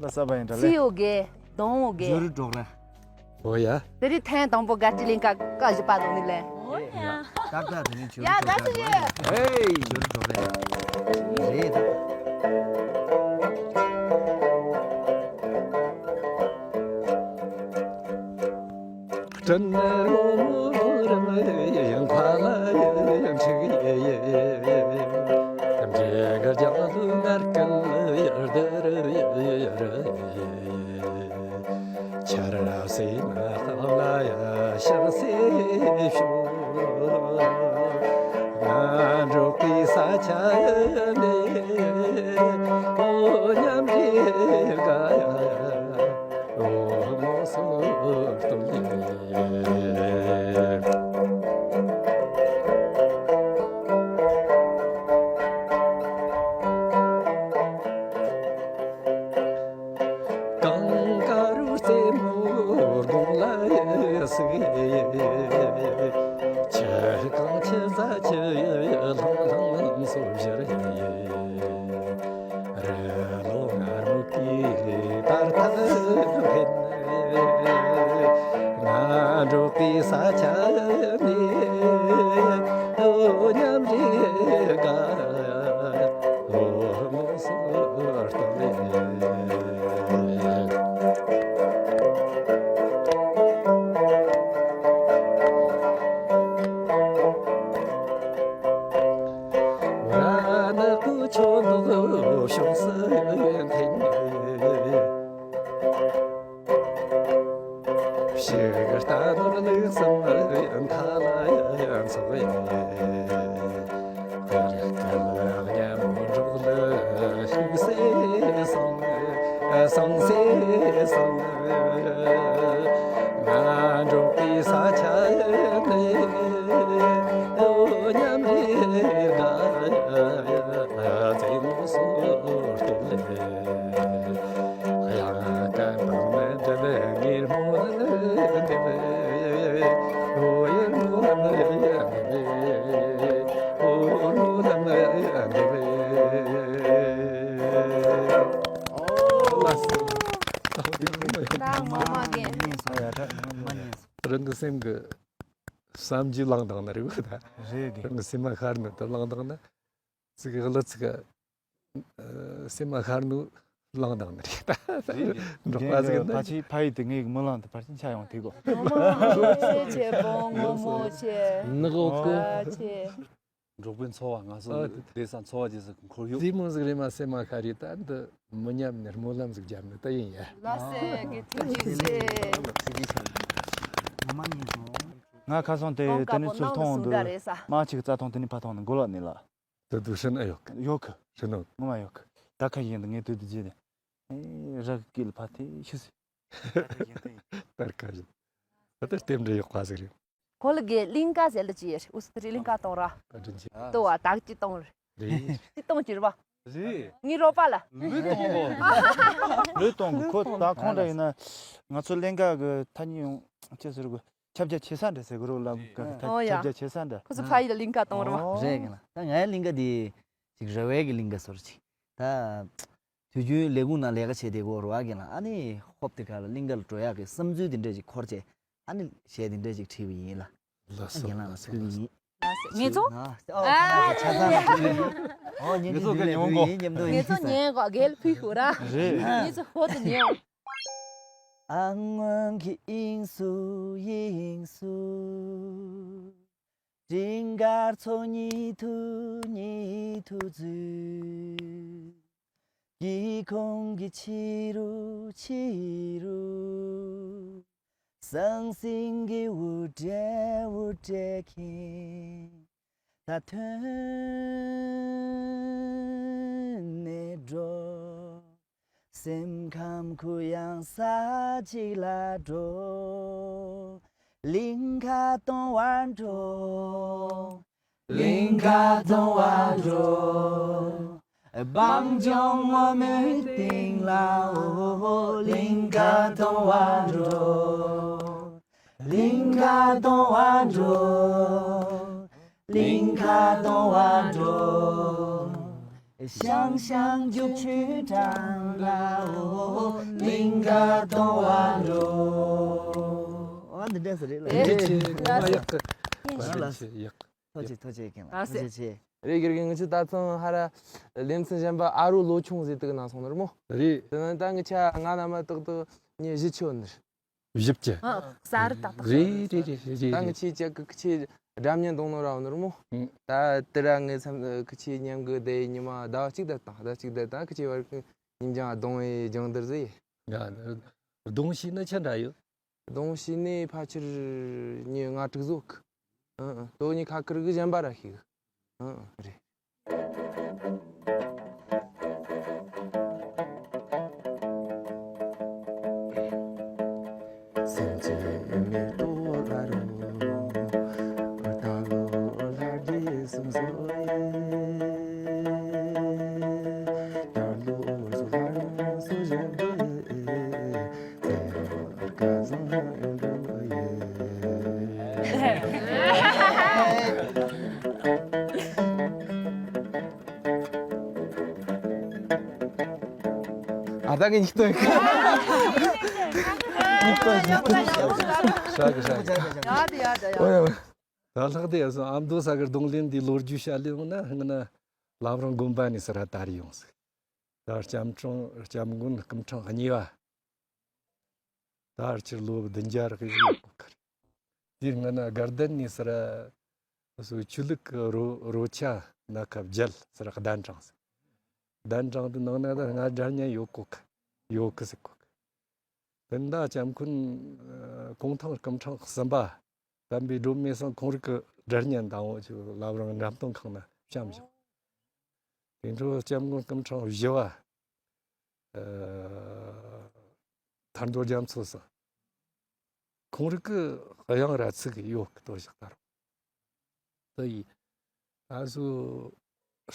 ལ་ས་བ་ཡིན་འདྲ་ལེ། སི་ཡོད་གི། དོང་ཡོད་གི། ཇོ་རུ་འབྲོག་ར། ཨོ་ཡ། དེ་རིང་ཐེངས་དང་པོ་དགའ་སྤྲོའི་གླིང་ཁ་བཀའ་བཞི་པ་དང་ནི་ལེ། ཨོ་ཡ། ཏག་ཏག་དེ་རིང་ཆུ་ཡ་དགའ་སུ་ཡོད། ཧེ། ཆུ་འགྲོ་རེད། རེད་ད། སྤྲིན་རུམ་རིམ་ཡང་ཁ་ལ་ཡང་འཁྲིག་ཡེ་ཡེ། འབྲས་གར་རྒྱང་ལུ་ངར་སྐད་ཡར་དར་ཡེ་ཡེ། ཆར་སེ་མ་ལ་ཡ་ཤག་སེ་ཤུ། ང་འགྲོ་གི་ས་ཆ་ནས་ཨོ་ཉམས་རེ་དགའ་ཡ། ཨོ་མོ་སུ་སྟོན་ལེ། གངས་དཀར་རྩེ་མོ་དགུང་ལ་ཡི་སི། ཆུ་གངས་ཆུ་ཟ་ཆུ་ལྷང་ལྷང་སོ་བཞིར་ཡི། རི་ལོ་ངར་མོ་གི་དར་ཐག་འཕེན། ང་འགྲོ་གི་ས་ཆ་ནི་ཨོ་ཉམས་རེ་དགའ། ཨོ་མོ་སུ་ལྟ་ལེ། སེམས་མཐའ་ལ་ཡང་ཚོགས་ཡིན། དེར་སྐལ་མཉམ་འགྲོགས་ལ་ཤུགས་སེ་སོང་། སོང་སེ་སོང་། ང་འགྲོགས་པའི་ས་ཆ་ནས་མཉམ་རེ་དགའ། རྩེད་མོ་སོར་གཏོད་ལས། རང་གི་སེམས་ཀྱི་བསམ་རྒྱུ་བླངས་བཏང་ན་རེད་བ་ད། རེད་དེ། རང་གི་སེམས་མ་ཤར་ནི་དེ་བླངས་བཏང་ན། ཚིག་གི་གླུ་ཚིག་ག་སེམས་མ་ཤར་ནུ་བླངས་དང་ནི་རེད། རེད་རེད། འབྲོག་པ་ཟིག་ནི་ཕ་ཆེ་ཕ་ཡི་དེ་ངའི་མི་ལངས་དུ་ཕར་ཕྱིན་ཆ་ཡོང་ཐིག་གོ། ཆེ་ཆེ་བོང་ངོ་མོ་ཆེ། ནག་འོག་གི། ཨ་ཆེ། འབྲོག་པའི་འཚོ་བ་ང་ཚོ་ཨ་དེ། བསྡད་ས་འཚོ་བ་རྗེས་སུ་འཁོར་ཡོད། རྩེད་མོ་ཟིག་རེད་མ་སེམས་མ་ཤར་རེད། ད་འདི་མི་ཉམས་ནས་སྨོན་ལམ་ཟིག་བརྒྱབ་ནི་ད་ཡིན་ཡ། ལ་སེ་གི་ཐུགས་རྗེ་ཆེ། ང་ཁ་སང་དེ་གང་དཀའ་དེ་ནི་པོ་ཚུར་ནང་མཐོང་དུ་འདུག་སུ་འདྲ་རེད་ས། མ་ཅིག་རྩྭ་ཐང་དེ་ནི་ཕ་ཐང་ནི་མགོ་ལོག་ནི་ལ། དུ་དུ་ཧྲིན་ཨ་ཡོག་ཡོག་ཧྲིན་ནོ། ངོ་མ་ཡོག་ད་ཁ་ཡིན་ངས་དུ་དུ་རྗེས་ནས། ཨེ་རག་གིལ་ཕ་ཐེ་ཤུ་སི། ཏར་ཁ་ཡིན། ད་ལྟ་རྟེན་འབྲེལ་ཡོག་པ་ཟིག་རེད། ཁོ་ལ་གེ་གླིང་ག་ཟེར་ལ་ཅི་ཡེར་ཨུ་སི་ཏི་རི་གླིང་ག་གཏོང་ར། ད་དྲིན་ཆེ། ཏོ་བ་དག་ཅི་གཏོང་རེད། ཅི་གཏོང་ཅི་ར་བ། རེད། ངའི་རོགས་པ་ལ། ལུས་གཏོང་གོ། ལུས་གཏོང་གོ་ཁོ་ད་ཁོང་འདྲ་ཡིན་ན། ང་ཚོ་གླིང་ག་གི་ཐ་སྙད་ཡོང་ཅི་ཟེར་གོ། ཁྱབ་རྒྱ་ཆེ་ས་འདྲ་ཟེར་གི་རོ་ལ། ཨོ་ཡ། ཁྱབ་རྒྱ་ཆེ་ས་འདྲ། ཁོ་ཚོ་ཕ་ཡི་ལ་གླིང་ག་གཏོང་རོ། རེད་གི་ལ། ད་ངའི་གླིང་ག་དེ་ཅིག་རེ་བའི་གི་གླིང་ག་སོར་ཅིག་ད་དུས་རྒྱུན་ལས་ཁུངས་ནང་ལས་ཀ་བྱེད་དེ་གོ་རོ་ཨ་གི་ལ། ཨ་ནི་ཧོབ་དེ་ག་ལ་གླིང་ག་ལ་འགྲོ་ཡག་གི་བསམ་ཚུལ་དེ་འདྲ་ཅིག་འཁོར་བྱས། ཨ་ནི་གཞས་དེ་འདྲ་ཅིག་བྲིས་པ་ཡིན་ལ། ལགས་སོ། ཨ་རྒན་ལགས་ལ་ཕུལ་གི་ཡིན། ངེད་ཚོ། ཨ་ཆ་ཚང་ལ་ཕུལ་གི་ཡིན། ཨོ་ཉིན་ངེད་ཚོ་དེ་ག་ལ་ཉོན་ཕུལ་གི་གོ། ཡིན་མཉམ་དུ་ངེད་ཡིན་ཚོ་ས། ཉན་གོ་རྒན་ལ་ཕུལ་ཤོག་ར། རེད། ངེད་ཚོ་ཧོ་ཏུ་ཉན། ཨ་སྔོན་གྱི་དབྱིངས་སུ་དབྱིངས་སུ། སྤྲིན་དཀར་ཚོགས་གཉིས་ཐུག་གཉིས་ཐུག་འཛུལ། སྒེའུ་ཁུང་གི་ཕྱི་རུ་ཕྱི་རུ། ཟང་ཟིང་གི་འུར་སྒྲ་འུར་སྒྲ་ཁྱེད་ད་ཐོན་ནས་འགྲོ། སེམས་ཁམས་གུ་ཡངས་ས་གཅིག་ལ་འགྲོ། གླིང་ག་གཏོང་བར་འགྲོ། གླིང་ག་གཏོང་བར་འགྲོ། སྤང་ལྗོངས་སྔོན་མོའི་སྟེང་ལ་འོ། གླིང་ག་གཏོང་བར་འགྲོ། གླིང་ག་གཏོང་བར་འགྲོ། གླིང་ག་གཏོང་བར་འགྲོ། ཞང་ཞང་རྒྱུག་ཆུའི་འགྲམ་ལ་འོ། གླིང་ག་གཏོང་བར་འགྲོ། ཨ་འདི་འདྲ་ཟེར་རེད་ལ། ཨེ། འདི་འདྲ་ཟེར། ཡག་གི། ཡག་གི། ཡག་གི། ཐུགས་རྗེ་ཆེ། ཐུགས་རྗེ་ཆེ་རྒན་ལགས། ཐུགས་རྗེ་ཆེ། རེད། དགེ་རྒན་ང་ཚོ་ད་ཐེངས་ཧ་ར་ལེ་ཚན་གཞན་པ་ཨ་རུ་ལོ་ཆུང་ཟེར་དུས་ནང་སོང་ནི་རེད་མོ། རེད། དེ་ནི་ད་ངི་ཆ་ང་ན་མ་ཏག་ཏག་ཉི་བཞི་ཆོད་ནི་རེད། བཞི་བཅུ། ཨ། གསར་ཏག་ཏག་རེད་རེད་རེད་རེད། ད་ངི་ཆེ་ཅག་གི་ཁི་ཆེ་སྒྲ་སྙན་གཏོང་ནོ་ར་བ་ནི་རེད་མོ། ཨང་། ད་དེ་ར་ངི་མཚམས་ཁི་ཆེ་མཉམ་གི་དེ་ཉི་མ་ཟླ་བ་གཅིག་ད་དང་ཟླ་གཅིག་ད་དང་ཁི་ཆེ་བར་གི་ཉིན་ཅང་གདོང་བའི་སྦྱང་བརྡར་ཟེར། ང་གདོང་ཤེས་ནི་ཆ་འདྲ་ཡོད། གདོང་ཤེས་ནི་ཕལ་ཆེར་ཉི་ལྔ་དྲུག་བཟོ་གི། ཨང་ཨང་། དོ་ཉི་ཁ་ཁིར་གི་གཞན་པ་ར་ཤེས་གི། ཨང་ཨང་། རེད། ཨ་ད་གི་ཉིག་ཏོ་ཡིན། ཉིག་ཏོ་ཉིག་ཏོ། ཧྲ་གི་ཧྲ་གི། ཡ་དེ་ཡ་དེ་ཡ། ཨོ་ཡ། ད་ལྷག་དེ་ཡ་སོང་ཨ་མདོ་ས་གི་རྡུང་ལེན་འདི་ལོ་རྒྱུས་བཤད་ལེ་ཡོང་ན་ཧང་ན་ལམ་རིང་དགོན་པ་ནས་སི་ར་དར་ཡོང་ཟིག་ད་སྐྱབས་མགོན་སྐྱབས་མགོན་སྐུ་ཕྲེང་གཉིས་པ། ད་ཕལ་ཆེར་ལོ་བདུན་བརྒྱ་རེ་ཟིག་ཡོད་གོ་ཁར། དེའི་སྔ་ན་དགའ་ལྡན་ནས་སི་ར་སོ་ཆོས་ལུགས་ཀྱི་རོ་རོ་ཆ་སྣ་ཁ་བརྒྱད་སི་ར་གདན་དྲངས་ཟིག་གདན་དྲངས་དུས་ནང་ན་ད་སྔ་སྒྲ་སྙན་ཡོད་གོ་ཁ་ཡོད་གི་ཟིག་གོ་ཁ། དེ་འདྲ་སྐྱབས་མགོན་གུང་ཐང་སྐུ་ཕྲེང་གསུམ་པ། བསྟན་པའི་སྒྲོན་མེ་སང་ཁོང་རིག་གི་སྒྲ་སྙན་དང་པོ་ཅིག་བླ་བྲང་འགྲེམས་སྟོན་ཁང་ན་བཤམས་བཞག་དེ་འཕྲོ་སྐྱབས་མགོན་སྐུ་ཕྲེང་བཞི་བ། ཨ། ཐར་མདོ་རྒྱ་མཚོ་སོགས། ཁོང་རིག་གི་དབྱངས་ར་ཚིག་ཡོད་གི་དོ་བཞག་ད་རུང་། དེ་ཡིས། ཨ་སུ།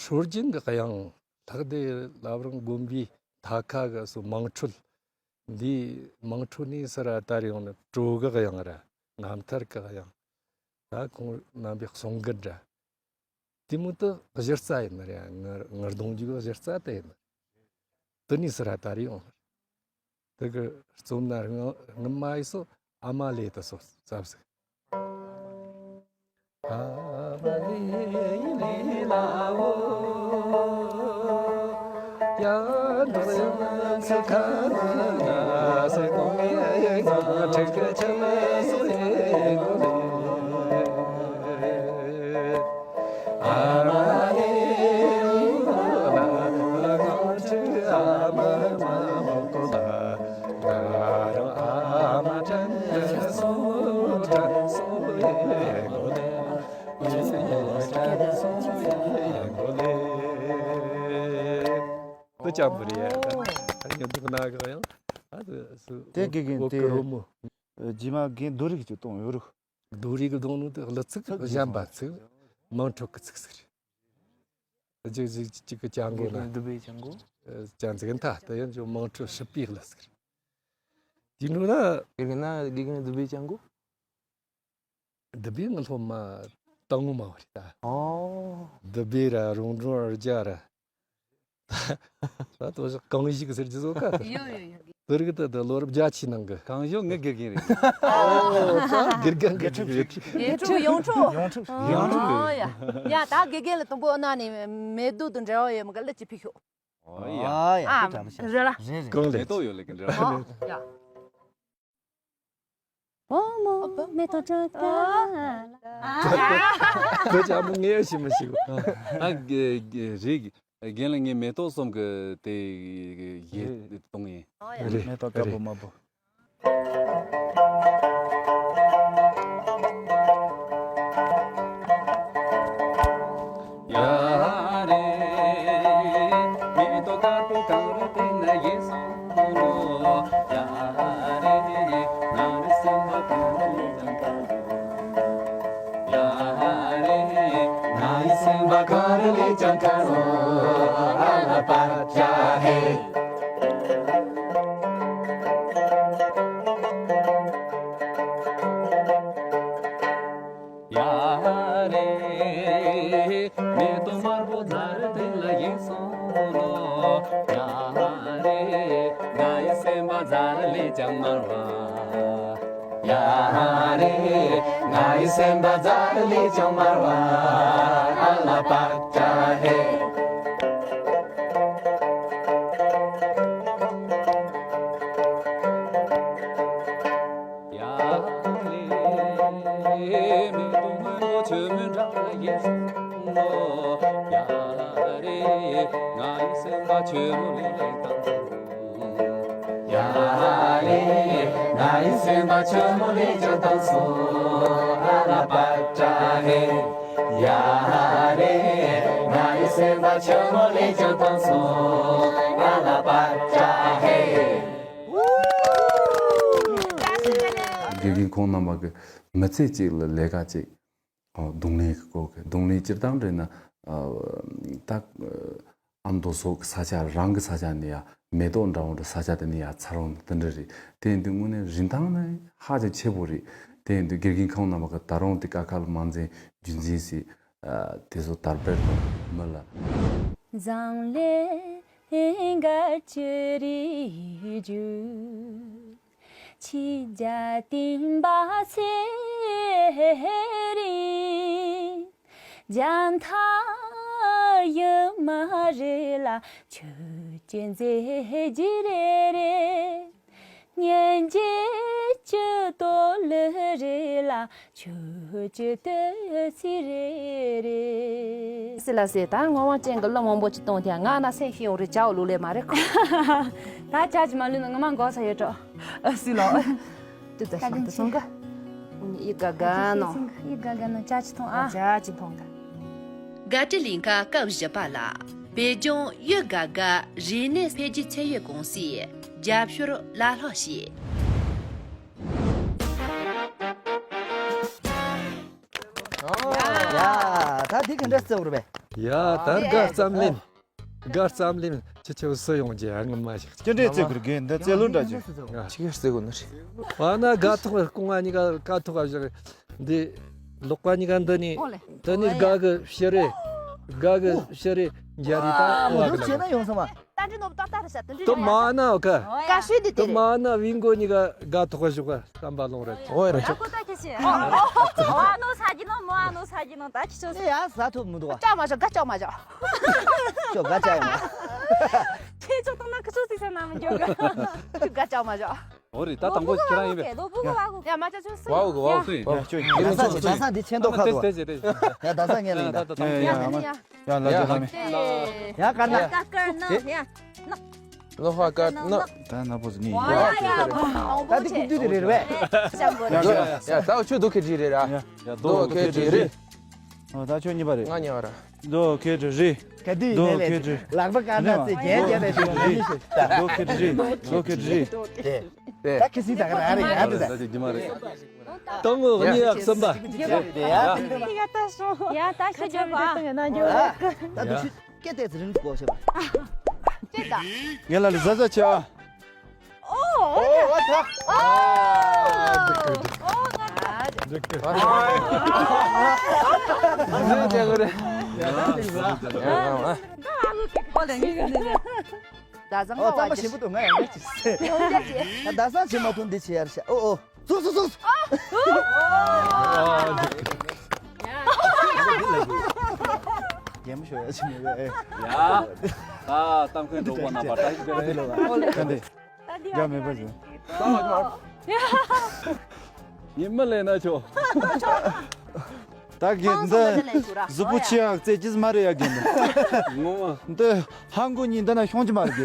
སྲོལ་རྒྱུན་གི་དབྱངས། ལྷག་དེ་བླ་བྲང་དགོན་པའི་མཐའ་ཁ་གི་སུ་དམངས་ཁྲོད། འདི་དམངས་ཁྲོད་ནས་སུ་ར་དར་ཡོང་ནི་སྤྲོ་གི་དབྱངས་ར། རྣམ་ཐར་གི་དབྱངས། ད་ཁོང་རྣམ་པའི་གསུང་འགུལ་འདྲ། དེ་མོ་དེ་གཞི་རྩ་ཡིན་ནི་རེད། ངར་ངར་གདོང་རྒྱུག་གི་གཞི་རྩ་དེ་ཡིན་ནི་རེད། དེ་ནས་སུ་ར་དར་ཡོང་ནི་རེད། དེ་གི་རྩོམ་ན་སྔ་སྔ་མ་ཡི་སོ་ཨ་མ་ལེ་དེ་སོ་ཙབ་ཟིག་ཨ་མ་ལེ་ལེ་ལ་འོ། ཡ་འདུག་སེ་ཁ་ན་སེ་གོ་ངེ་ང་ཁྲིག་ཁྲི་ཆེ་སེ་གོ་ལེ། དེ་དེ་དགེ་རྒན་དེ་རྗེས་མ་རྒན་རྡོ་རིག་ཅིག་གཏོང་ཡོད་རུ། རྡོ་རིག་གི་གདོང་ནི་དེ་གླུ་ཚིག་གཞན་པ་ཚིག་དམངས་ཁྲོད་ཀྱི་ཚིག་ཟིག་རེད། གཅིག་གཅིག་གཅིག་གི་ཅང་གོ་ན། དགེ་རྒན་འདུ་བའི་ཅང་གོ། ཅང་ཚིག་མཐའ་དེ་ཡང་ཅུང་དམངས་ཁྲོད་ཧྲིལ་པོའི་གླུ་ཟིག་རེད། དེ་འདྲ་ན། དགེ་རྒན་ན་དགེ་རྒན་འདུ་བའི་ཅང་གོ། འདུ་བའི་ངི་སློབ་མ་དང་ངོ་མ་བ་རེད་ད། ཨོ། འདུ་བའི་ར་རོང་འབྲོང་རྒྱ་ར། ད་དོ་ཞག་གང་ཞིག་ཟེར་གྱི་བཟོ་ཀ་ཟེར། ཡོ་ཡོ་ཡོ། དེ་རིགས་དེ་དེ་ལོ་རབས་བརྒྱད་ཅུའི་ནང་གི། གང་ཞོག་ངི་དགེ་རྒན་རེད། ཨོ་ད་དགེ་རྒན་གི་ཁྲིད་རེད། དགེ་ཕྲུག་ཡོངས་གྲུབ། ཡོངས་གྲུབ། ཡོངས་གྲུབ་རེད། ཨོ་ཡ། ཡ་ད་དགེ་རྒན་ལ་དང་པོ་ཨ་ན་ནས་མེ་ཏོག་དང་འབྲེལ་བ་ཡོད་མི་ག་ལ་ཅི་ཕི་ཤོག་ཨོ་ཡ། ཨ་ཡ། ཨ་དེ་བྲ་མི་ཤ། རེད་ལ། རེད་རེད། གང་ལས། མེ་ཏོག་ཡོད་ལ་གི་འདྲ། ཨོ་ཡ། བུ་མོ་མེ་ཏོག་སྤྲོད་ག་ལ། བུ་ཅག་མོ་ངས་ཤི་མི་ཤི་གོ། ཨ་དགེ་དགེ་རེད། རྒན་ལ་ངས་མེ་ཏོག་གསུམ་གི་དེ་ཡེ་གཏོང་ཡིན། ཨོ་ཡ། རེད། མེ་ཏོག་དཀར་པོ་དམར་པོ། ཡ་རེ། མེ་ཏོག་དཀར་པོ་གངས་རི་སྟེང་ན་ཡེ་སོང་ལོ། ཡ་རེ། ང་རེ་སེམས་པ་གངས་རི་ལས་ཀྱང་དཀར་ལོ། ཡ་རེ། ང་ཡི་སེམས་པ་གངས་རི་ལས་ཀྱང་དཀར་ལོ། ཨ་ལ་པ་ཅ་ཧེ། ཡ་རེ། མེ་ཏོག་དམར་པོ་རྫ་རི་སྟེང་ལ་ཡིན་སོང་ལོ། ཡ་རེ། ང་ཡི་སེམས་པ་རྫ་རི་ལས་ཀྱང་དམར་བ། ཡ་རེ། ང་ཡི་སེམས་པ་རྫ་རི་ལས་ཀྱང་དམར་བ། ཨ་ལ་པ་ཅ་ཧེ། ཡ་རེ། མེ་ཏོག་སྔོན་མོ་ཆུ་མོའི་འགྲམ་ལ་ཡིན་སོང་ལོ། ཡ་རེ། ང་ཡི་སེམས་པ་ཆུ་མོ་ལས་ཀྱང་དྭངས་སོང་། ཡ་རེ། ང་ཡི་སེམས་པ་ཆུ་མོ་ལས་ཀྱང་དྭངས་སོང་། ཨ་ལ་པ་ཏྲ་ཧེ། ཡ་རེ། ང་ཡི་སེམས་པ་ཆུ་མོ་ལས་ཀྱང་དྭངས་སོང་། ཨ་ལ་པ་ཏྲ་ཧེ། དགེ་རྒན་ཁོང་རྣམ་པ་གི་མི་ཚེ་གཅིག་ལ་ལས་ཀ་གཅིག་ཨོ། རྡུང་ལེན་གྱི་སྐོར་གྱི། རྡུང་ལེན་སྤྱིར་བཏང་འདྲ་ན། ཨ་ད་ཨ་མདོ་སོག་གི་ས་ཆ། རང་གི་ས་ཆ་ནས་ཡ་མེ་ཏོག་འདྲ་བོ་འདྲ་ས་ཆ་དེ་ནས་ཡ་འཚར་ཡོང་དེ་འདྲ་རེད། དེ་ཡིན་དུས་དངོས་གནས་རིན་ཐང་ནི་ཧ་ཅང་ཆེ་པོ་རེད། དེ་ཡིན་དུས་དགེ་རྒན་ཁོང་རྣམ་པ་གི་ད་རུང་དེ་ཀ་ཁ་ལ་མ་འཛིན་རྒྱུན་འཛིན་སྲིད། ཨ་དེ་ཚོ་དར་སྤེལ་དང་མི་ལ། འཛམ་གླིང་ག་ཅི་རིགས་རྒྱུ། ཆོས་རྒྱལ་བསྟན་པ་ཚེ་རིང་། རྒྱ་མཐའ་ཡུལ་མ་རེ་ལ་ཆོས་ཀྱི་མཛད་རྗེས་རེ་རེ། སྙན་འཇེབས་ཀྱི་དོ་ལུ་རེ་ལ་ཆོས་ཀྱི་བསྟོད་ཚིག་རེ་རེ། སི་ལ་སི། ད་ངག་དབང་ཅན་གྱི་གླུ་མང་པོ་ཅིག་གཏོང་དེ་ང་ན་སེམས་ཤི་ཡོང་རེ་ཇའོ་ལུ་ལེ་མ་རེད་ཁོ། ད་ཇ་ཅི་མ་ལུས་ན་ངོ་མ་འགོག་ས་ཡོད་འགྲོ། ཨ་སི་ལོ། ཏུ་ད་ཤང་དུ་སོང་ག་ཡི་ག་ག་ནོ། ཡི་ག་ག་ནོ་ཅ་ཅི་ཐོང་ཨ། ཅ་ཅི་ཐོང་ད། དགའ་སྤྲོའི་གླིང་ག་སྐབས་བཞི་པ་ལ། བོད་ལྗོངས་ཡུལ་དགའ་དགའ་རིག་གནས་འཕེལ་རྒྱས་ཚད་ཡོད་ཀུང་སིའི་རྒྱབ་སྐྱོར་ལ་ལྷག་བྱས། ཡ། ད་དེ་ག་འདྲ་རྩེ་བར་བས། ཡ། ད་དགའ་ཙམ་ལེན། དགའ་ཙམ་ལེན། ཁྱེད་ཆོ་སུ་ཡོང་རྒྱུ་ཨ། ངོ་མ་ཞིག་ཅི་འདྲས་རྩེ་དགོས་རྒན། འདི་རྩེ་ལོ་འདྲ་ཅིག་ང་ཅི་ག་རྩེ་དགོས་ནི་རེད། ཨ་ན་དགའ་ཐོག་སྐུ་ང་གཉིས་ཀ་དགའ་ཐོག་བཞག་འདི་ལོག་པ་གཉིས་ཀ་འདི་ནི། འདི་ནི་དགའ་གི་ཕྱི་རེད། དགའ་གི་ཕྱི་རེད། འཇའ་རིས་ད་ཨ། ཨོ་ཨ་གི་ལ་ན་ཡོང་སོང་བ། ད་འདྲི་ནོ་ཏག་ཏག་རེད་ཤག་དེ་འདྲི་དུ་རེད་མ་ན་ཨོ་ཁ། ཀ་ཤུ་དེ་དེ་དུ་རེད། མ་ན་བིང་གོ་གཉིས་ཀ་དགའ་ཐོག་བཞག་བསམ་པ་ལོང་རེད། ཨོ་རེད། ཨ་ཁོ་ད་ཁྱེད་ཤེས། ཨོ་ཨ་ནོ་ས་གི་ནོ་མོ་ཨ་ནོ་ས་གི་ནོ་ད་ཁྱེད་ཤོ་ཨེ་ཡ་ཟ་ཐུབ་མི་འདུག་བ། ཅག་མ་ཅག་ག་ཅག་མ་ཅག། ཅོ་ག་ཅག་ཡོང་བ། ཁྱེད་ཅོག་ཏང་ན་ཁ་ཆུ་སི་ས་ན་མི་འགྱོ་ག་ཅོ་ག་ཅག་མ་ཅག། ཨོ་རེད། ད་དང་པོ་ཁྱེད་རང་ཡིན་པས། ལོ་བུ་ག་བ་གོ། ཡ་མ་ཅག་ཆུ་སི། བ་གོ་བ་གོ་སུ་ཡིན། ཡ་ཅོ་ཡ་ད་ས་ཅི་ད་ས་འདི་ཆེན་ཏོ་ཁ་དོ། ཡ་ད་ས་ངེ་ལ་ཡིན་ད། ཡ་ཡ་ཡ་ཡ་ལ་ཅོ་ལ་མེ། ཡ་ཀར་ན། ཀ་ཀར་ན་ཡ། ལོ་ཧ་ཀར་ན། ད་ན་པོ་ཟི་ནི། ད་འདི་ཀུ་དུ་དེ་རེད་རེད། ཡ་ད་ཆོས་དུ་ཁེ་ཅི་རེད་ར། ཡ་དུ་ཁེ་ཅི་རེད། ཨོ་ད་ཆོས་གཉིས་པ་རེད། ང་གཉིས་པ་ར། དུ་ཁེ་ཅི་རེད། ག་དུས་ཡིན་ནའི་ལག་པ་ཀར་ན་ཚེ་རྒྱན་རྒྱན་ནས་ཞུ་ནི་ཞུ། དུ་ཁེ་ཅི་རེད། དུ་ཁེ་ཅི་རེད། ད་ཁེ་སི་ད་ག་རང་རེད་ཡ་དུ་ད། དང་པོ་གཉིས་ཡག་གསུམ་པ། ཡ་ད་ཤི་རྒྱབ་པ། ད་དུ་ཤི། སྐད་དེ་ཚེ་རིང་གོ་ཤེས་པ། ཅེ་ད། ངེད་ལ་ལ་ཟ་ཟ་ཆེ་ཨ། ཨོ་ཨོ་ཨོ་ད། ཨོ་ཨོ་ང་། འཛིན་བྱེད་དགོས་རེད། ད་བཟང་ཨོ་བ་ཅི། ཞིམ་པོ་འདུག་ང་ཡང་ངས་ཅི་ཟེར། ད་བཟང་ཆེ་མ་ཐུང་འདི་ཆེ་ཡར་ཤ་ཨོ་ཨོ། ཙུག་ཙུག་ཙུག། རྒན་མོ་ཤོར་ཡ་ཆི་མོ་ཡ་ཨེ། ཡ། ད་གཏམ་མཁན་གྲོགས་པོ་རྣམ་པ་ད་ཞིག་དེ་ལ་ཡ་ད་འདི་རྒྱ་མེད་པ་ཟེར། ཉི་མ་ལས་ན་ཆོག་ད་གི་འདི་གཟུགས་པོ་ཆེ་ཡག་རྩེ་ཅིས་མ་རེད་ཡ་གི་འདི། ངོ་མ། འདི་ཧང་གོ་གཉིས་འདི་ན་ཤོང་ཅི་མ་རེད་གི།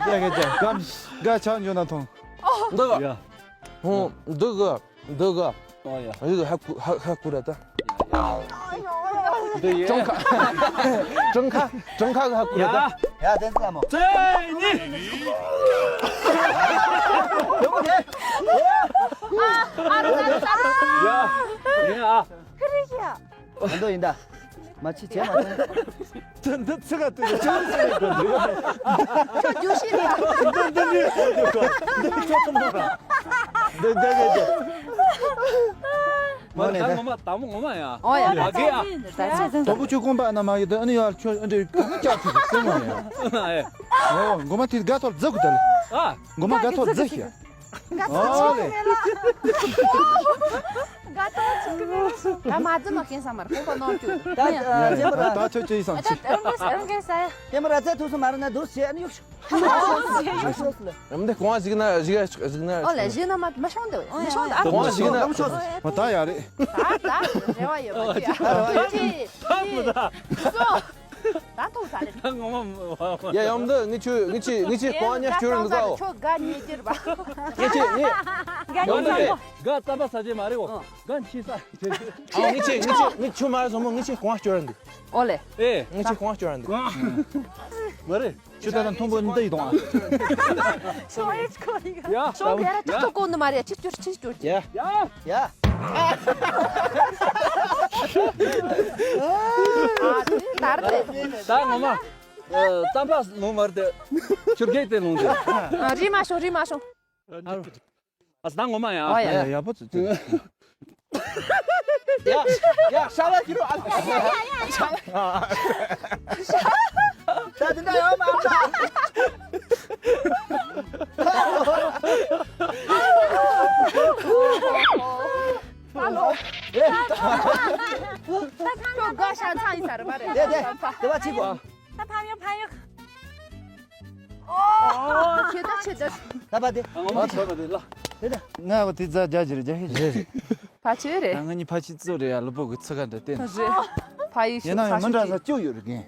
རྒྱ་གི་རྒྱ་གམ་ག་ཆག་འཇོག་ན་ཐོང་། འདི་ག་ཡ། ཧོ་འདི་ག་འདི་ག་ཨོ་ཡ། འདི་ག་ཧ་ཀུ་ཧ་ཧ་ཀུ་ར་ད། འདི་ཡ། ཀྲང་ཁ་ཀྲང་ཁ་ཀྲང་ཁ་ག་ཧ་ཀུ་ར་ད། ཡ་བསྟན་འཛིན་ལྷ་མོ། ཙེ་ནི། ཡོང་གི། ཨ་རོ་ན་ས་རོ། ཡ། ཡ། ཁི་རི་ཤ། ཨ་མདོ་ཡིན་ད། མ་ཕྱི་བྱས་མ་ཐོན། འདི་འདི་ཚིག་ག་དུས་ཅུང་ཟད་རེད་འདི། ཁྱོད་རྒྱུ་ཤེས་རེད། འདི་འདི་འདི་འདི་ཁྱོད་ཐུམ་ཐུམ་ར། འདི་འདི་འདི་འདི། མ་ནས་ད་ད། ངོ་མ་ད་མོ་ངོ་མ་ཡ། ཨོ་ཡ། ཨ་གེ་ཡ། ད་ཆེ་ཚན་དོ་བུ་ཆུ་ཀོང་པ་ན་མ་ཡོད་ཨ་ནི་ཡ་ཁྱོད་ཨ་འདྲེ་ག་མི་ཀྱག་ཚུགས་སེ་མ་ཡ། ཨ་ཡ། ཨོ་ངོ་མ་དེ་དགའ་ཐོར་རྫི་གུ་ད་ལེ། ཨ། ངོ་མ་དགའ་ཐོར་རྫི་ཤི་ཡ། དགའ་ཐོག་ཆུ་མེ་ལ། དགའ་ཐོག་ཆུ་མེ་ལ། ད་མ་རྫི་མ་ཁེན་ས་མར་ཁོང་པ་ནོར་ཅུ། ད་ཅེ་མ་ར་ད་ཆོ་ཅེ་ཡི་སང་ཆི། ཨེམ་གེ་ས་ཨེམ་གེ་ས་ཡ། ཅེ་མ་ར་ཚེ་ཐུག་སུ་མ་ར་ན་དུ་ཆེ་ཨ་ནི་ཡུག་ཤུ། ཨ་མ་དེ་གོང་ཟིག་ན་ཟིག་ཟིག་ན། ཨོ་ལེ་ཟིག་ན་མ་མ་ཤོང་དེ་མ་ཤོང་དེ། གོང་ཟིག་ན་ཟིག་ན། ཨོ་ད་ཡ་རེད། ད་ད་རེ་བ་ཡོད་པ་ཅི། ཨ་རེ་བ་ཡོད་པ་ཅི། ད་ཐུག་ས་རེད། ད་ངོ་མ་ཡ་ཡོམ་འདི་ངི་ཆུ་ངི་ཆི་ངི་ཆི་གོང་ཉ་སྐྱུར་འདི་ཟའོ། ཁྱོད་དགའ་ཉེ་ཅིར་བ། ངི་ཆི་ངི་ཡོམ་འདི་དགའ་རྩམ་པ་ཟ་ཅེ་མ་རེད་འོ། དགའ་ཁྱི་ས། ཨ་ངི་ཆི་ངི་ཆི་ངི་ཆུ་མ་རེད་སོ་མོ་ངི་ཆི་གོང་སྐྱུར་འདི། ཨོ་ལེ། ཨེ། ངི་ཆི་གོང་སྐྱུར་འདི། མ་རེད། ཆུ་ད་དང་མཐོན་པོ་འདི་ཡི་དོང་ཨ། ཤོ་ཡེ་ཁོ་ཡི་ག་ཡ། ཤོ་ཡ་ར་ཅག་ཅག་གོ་ནི་མ་རེད་ཅིག་སྐྱུར་ཅིག་སྐྱུར་ཅིག་ཡ། ཡ། ཡ། ཨ་དེ་ད་རེད། ད་ངོ་མ། ཨ་རྩམ་པ་ལོང་མ་རེད་དེ། ཆུར་གེག་དེ་ལོང་དེ། ཨ་རི་མ་ཤོ་རི་མ་ཤོ། ཨ་ད་ངོ་མ་ཡ། ཨོ་ཡ། ཡ་ཡ་པོ་ཚུ་ཚུ། ཡ་ཡ་ཤ་བ་ཁྱི་རོ་ཨ། ད་དེ་འདྲ་ཡོད་མ་ཨ། ཧ་ལོ། ཁྱོད་དགའ་ཤ་ཚ་ཡིན་ས་རེད་མ་རེད། དེ་དེ་དེ་བ་ཆི་གོ། ད་ཕམ་ཡོང་ཕམ་ཡོང་། ཨོ་ཁྱེད་ད་ཁྱེད་ད། ད་པ་དེ། ཨ་ངོ་མ་ཚོད་པ་དེ་ལ། དེ་ད། ང་གོ་དེ་ཛ་རྒྱ་ཇི་རེད་རྒྱ་ཧེ་རེད། ཕ་ཆོས་རེད། ང་ནི་ཕ་ཆི་ཙོ་རེད་ཡ་ལུ་པོ་གི་ཚི་ཁ་འདྲ་བསྟན། རེད། ཕ་ཡིག་ཡིན་ན་ཡང་མི་འདྲ་ས་བཅུ་ཡོད་རེད་རྒན།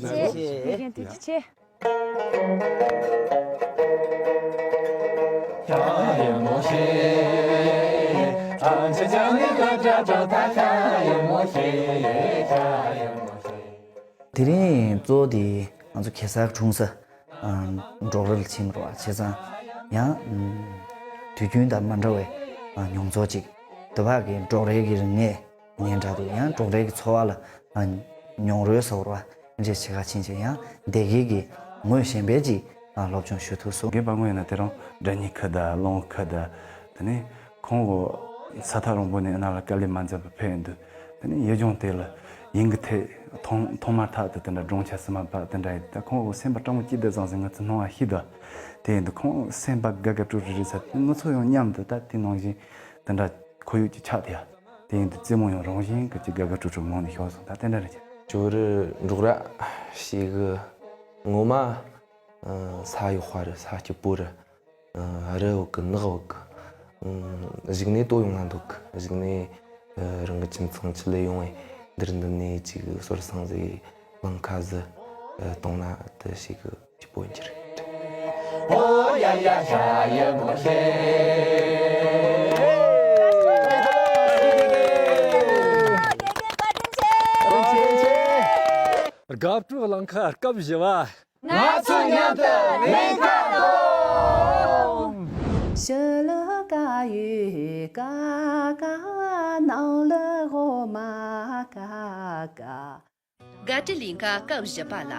ཐུགས་རྗེ་ཆེ། ལྷན་རྒྱས་ཐུགས་རྗེ་ཆེ། དེ་རིང་གཙོ་བོ་དེ་ང་ཚོ་གེ་སར་འཁྲུངས་ས་འབྲོག་ར་ལ་ཕྱིན་པ་རེད་བ། བྱས་ཙང་ཡང་དུས་རྒྱུན་དང་མ་འདྲ་བའི་མྱོང་ཚོར་ཅིག་འདི་བར་གྱི་འབྲོག་རའི་གི་རིག་གནས་སྙན་གྲགས་འདུག་ཡང་འབྲོག་རའི་གི་འཚོ་བ་ལ་མྱོང་རོལ་ཟེར་བ་རེད་བ། འདི་འདྲའི་ཆེ་ཁ་ཕྱིན་བྱས་ཡང་སྡེ་དགེ་གི་ངོས་གཞན་པའི་ཅིག་སློབ་སྦྱོང་ཞུ་ཐུབ་སོང་། དགེ་བ་དངོས་ཡིན་ན་དེ་རིང་སྒྲ་སྙན་ཁུལ་དང་ལུང་ཁུལ་དང་དེ་ནས་ཁོང་གི་ས་ཐག་རིང་པོ་ནས་ན་ལ་དཀའ་ལས་མ་འཛེམས་པར་ཕེབས་ཡོང་དུས་དེ་ནས་ཡུལ་ལྗོངས་དེ་ལ་ཡིན་གི་ཐད་ཐོག་ཐོག་མར་ཐག་ཏུ་དེ་འདྲ་སྒྲུང་ཆ་སི་མ་པ་དེ་འདྲ་ཡིན། ད་ཁོང་གི་སེམས་པ་སྤྲང་པོ་སྐྱིད་དེ་བཟང་ཟིན་ང་ཚོ་སྣང་བ་ཤེས་དོ། དེ་ཡིན་དུས་ཁོང་སེམས་པ་དགའ་དགའ་སྤྲོ་སྤྲོ་རེད་ས་དེ་ང་ཚོ་ཡང་མཉམ་དུ་ད་དེ་ནང་བཞིན་དེ་འདྲ་ཁོར་ཡུག་ཅིག་ཆགས་དེ་ཡ། དེ་ཡིན་དུས་རྩེད་མོ་ཡང་རང་བཞིན་གི་ཅིག་དགའ་དགའ་སྤྲོ་སྤྲོ་ངང་ནས་ཤོར་སོང་། ད་དེ་འདྲ་རེད་ཀྱི། ཇོ་རུ་འབྲོག་ར་ཞེ་གི་ངོ་མ་ས་ཡག་པ་རེད། ས་སྐྱིད་པོ་རེད། རི་ཡོད་གི། ནགས་ཡོད་གི། གཞུག་ནས་ལྟོ་ཡོང་ན་འདོད་གི། གཞུག་ནས་རང་གི་ཁྱིམ་ཚང་ཆི་ལས་ཡོང་བས་འདིར་འདི་ནས་ཅིག་སོར་སང་ཟིག་ལང་ཁ་ཟིག་གཏོང་ན་དེ་ཞེ་གི་སྐྱིད་པོ་ཡིན་གྱི་རེད། ཨོ་ཡ་ཡ་ཤ་ཡི་མོ་ཤེ། དགའ་སྤྲོ་གླིང་ཁ་སྐབས་བཞི་བ། ང་ཚོ་མཉམ་དུ་ལིང་ཁ་གཏོང་། ཞི་ལི་ཀ་ཡོད་ཀ་ཀ། ནང་ལི་འོ་མ་ཀ་ཀ། དགའ་སྤྲོའི་གླིང་ཁ་སྐབས་བཞི་པ་ལ།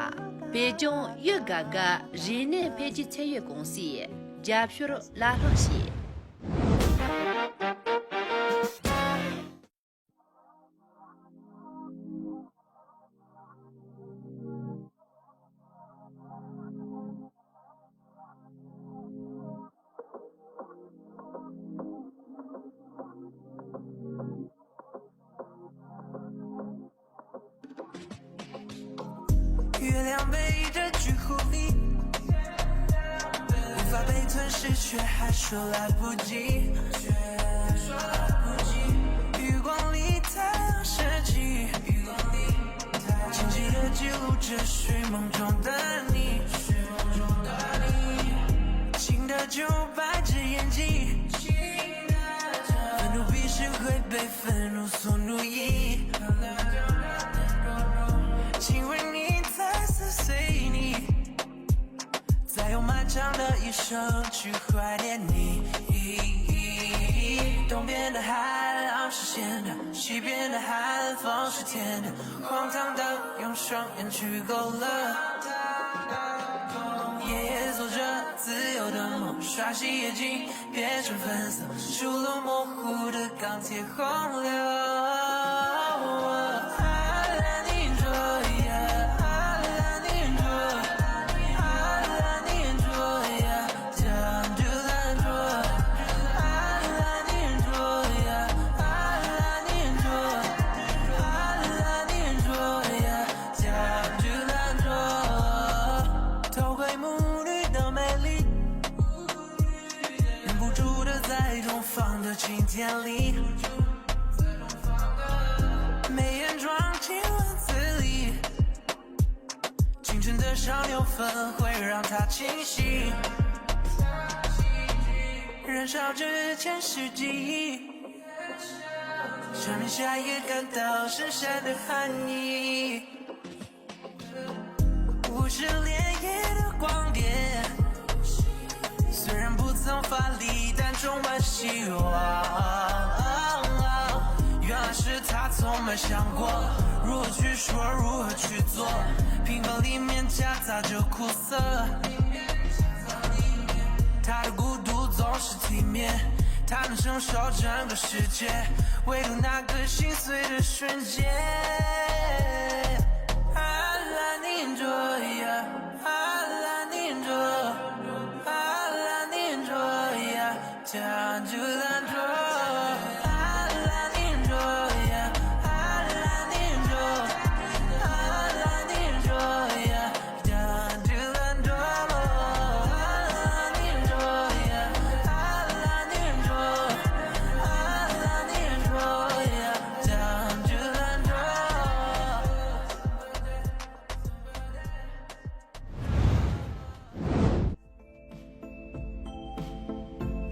བོད་ལྗོངས་ཡུལ་དགའ་དགའ་རིག་གནས་འཕེལ་རྒྱས་ཚད་ཡོད་ཀུང་སིས་རྒྱབ་སྐྱོར་བླ་ལྷག་བྱས། 月亮背着去湖里，无法被吞噬，却还说来不及。余光里太阳升起，清晰地记录着睡梦中的你。新的旧白纸眼镜，愤怒比谁会被 愤怒所奴役。请问你在思谁？你在用漫长的一生去怀念你。东边的海浪是咸的，西边的寒风是甜的，荒唐的用双眼去勾勒。夜夜做着自由的梦，刷洗眼睛， 变成粉色，数落模糊的钢铁洪流。偷窥母女的美丽， 忍不住的在东方的晴天里，眉眼装进文字里。青春的少年粉会让它清晰，燃烧之前是记忆，生命下一页感到深深的寒意。 无视烈焰的光点，虽然不曾发力，但充满希望。原来是他从没想过，如何去说，如何去做，平凡里面夹杂着苦涩。他的孤独总是体面，他能承受整个世界，唯独那个心碎的瞬间。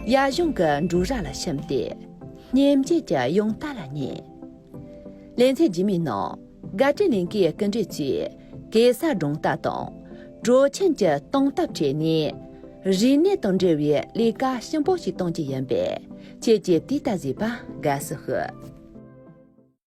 ཡ་གཞུང་གི་འབྲོག་ར་ལ་ཞིབ་ལྟ། སྙེམས་བྱེད་ཀྱི་ཡང་ལྟ་ལ་ཉན། ལེ་ཚན་རྗེས་མའི་ནང་དགའ་སྤྲོའི་གླིང་གའི་སྐུ་མགྲོན་གྱིས་གེ་སར་སྒྲུང་གཏམ་དང་། གྲོ་ཆེན་གྱི་སྟོང་སྟབས་བྲལ་ནས། རིག་གནས་དང་འབྲེལ་བའི་ལས་ཀ་ཞིམ་པོ་ཞིག་གཏོང་རྒྱུ་ཡིན་པས། ཁྱེད་ཀྱིས་དེ་ལྟ་གཟིགས་པ་དགའ་བསུ་ཞུ།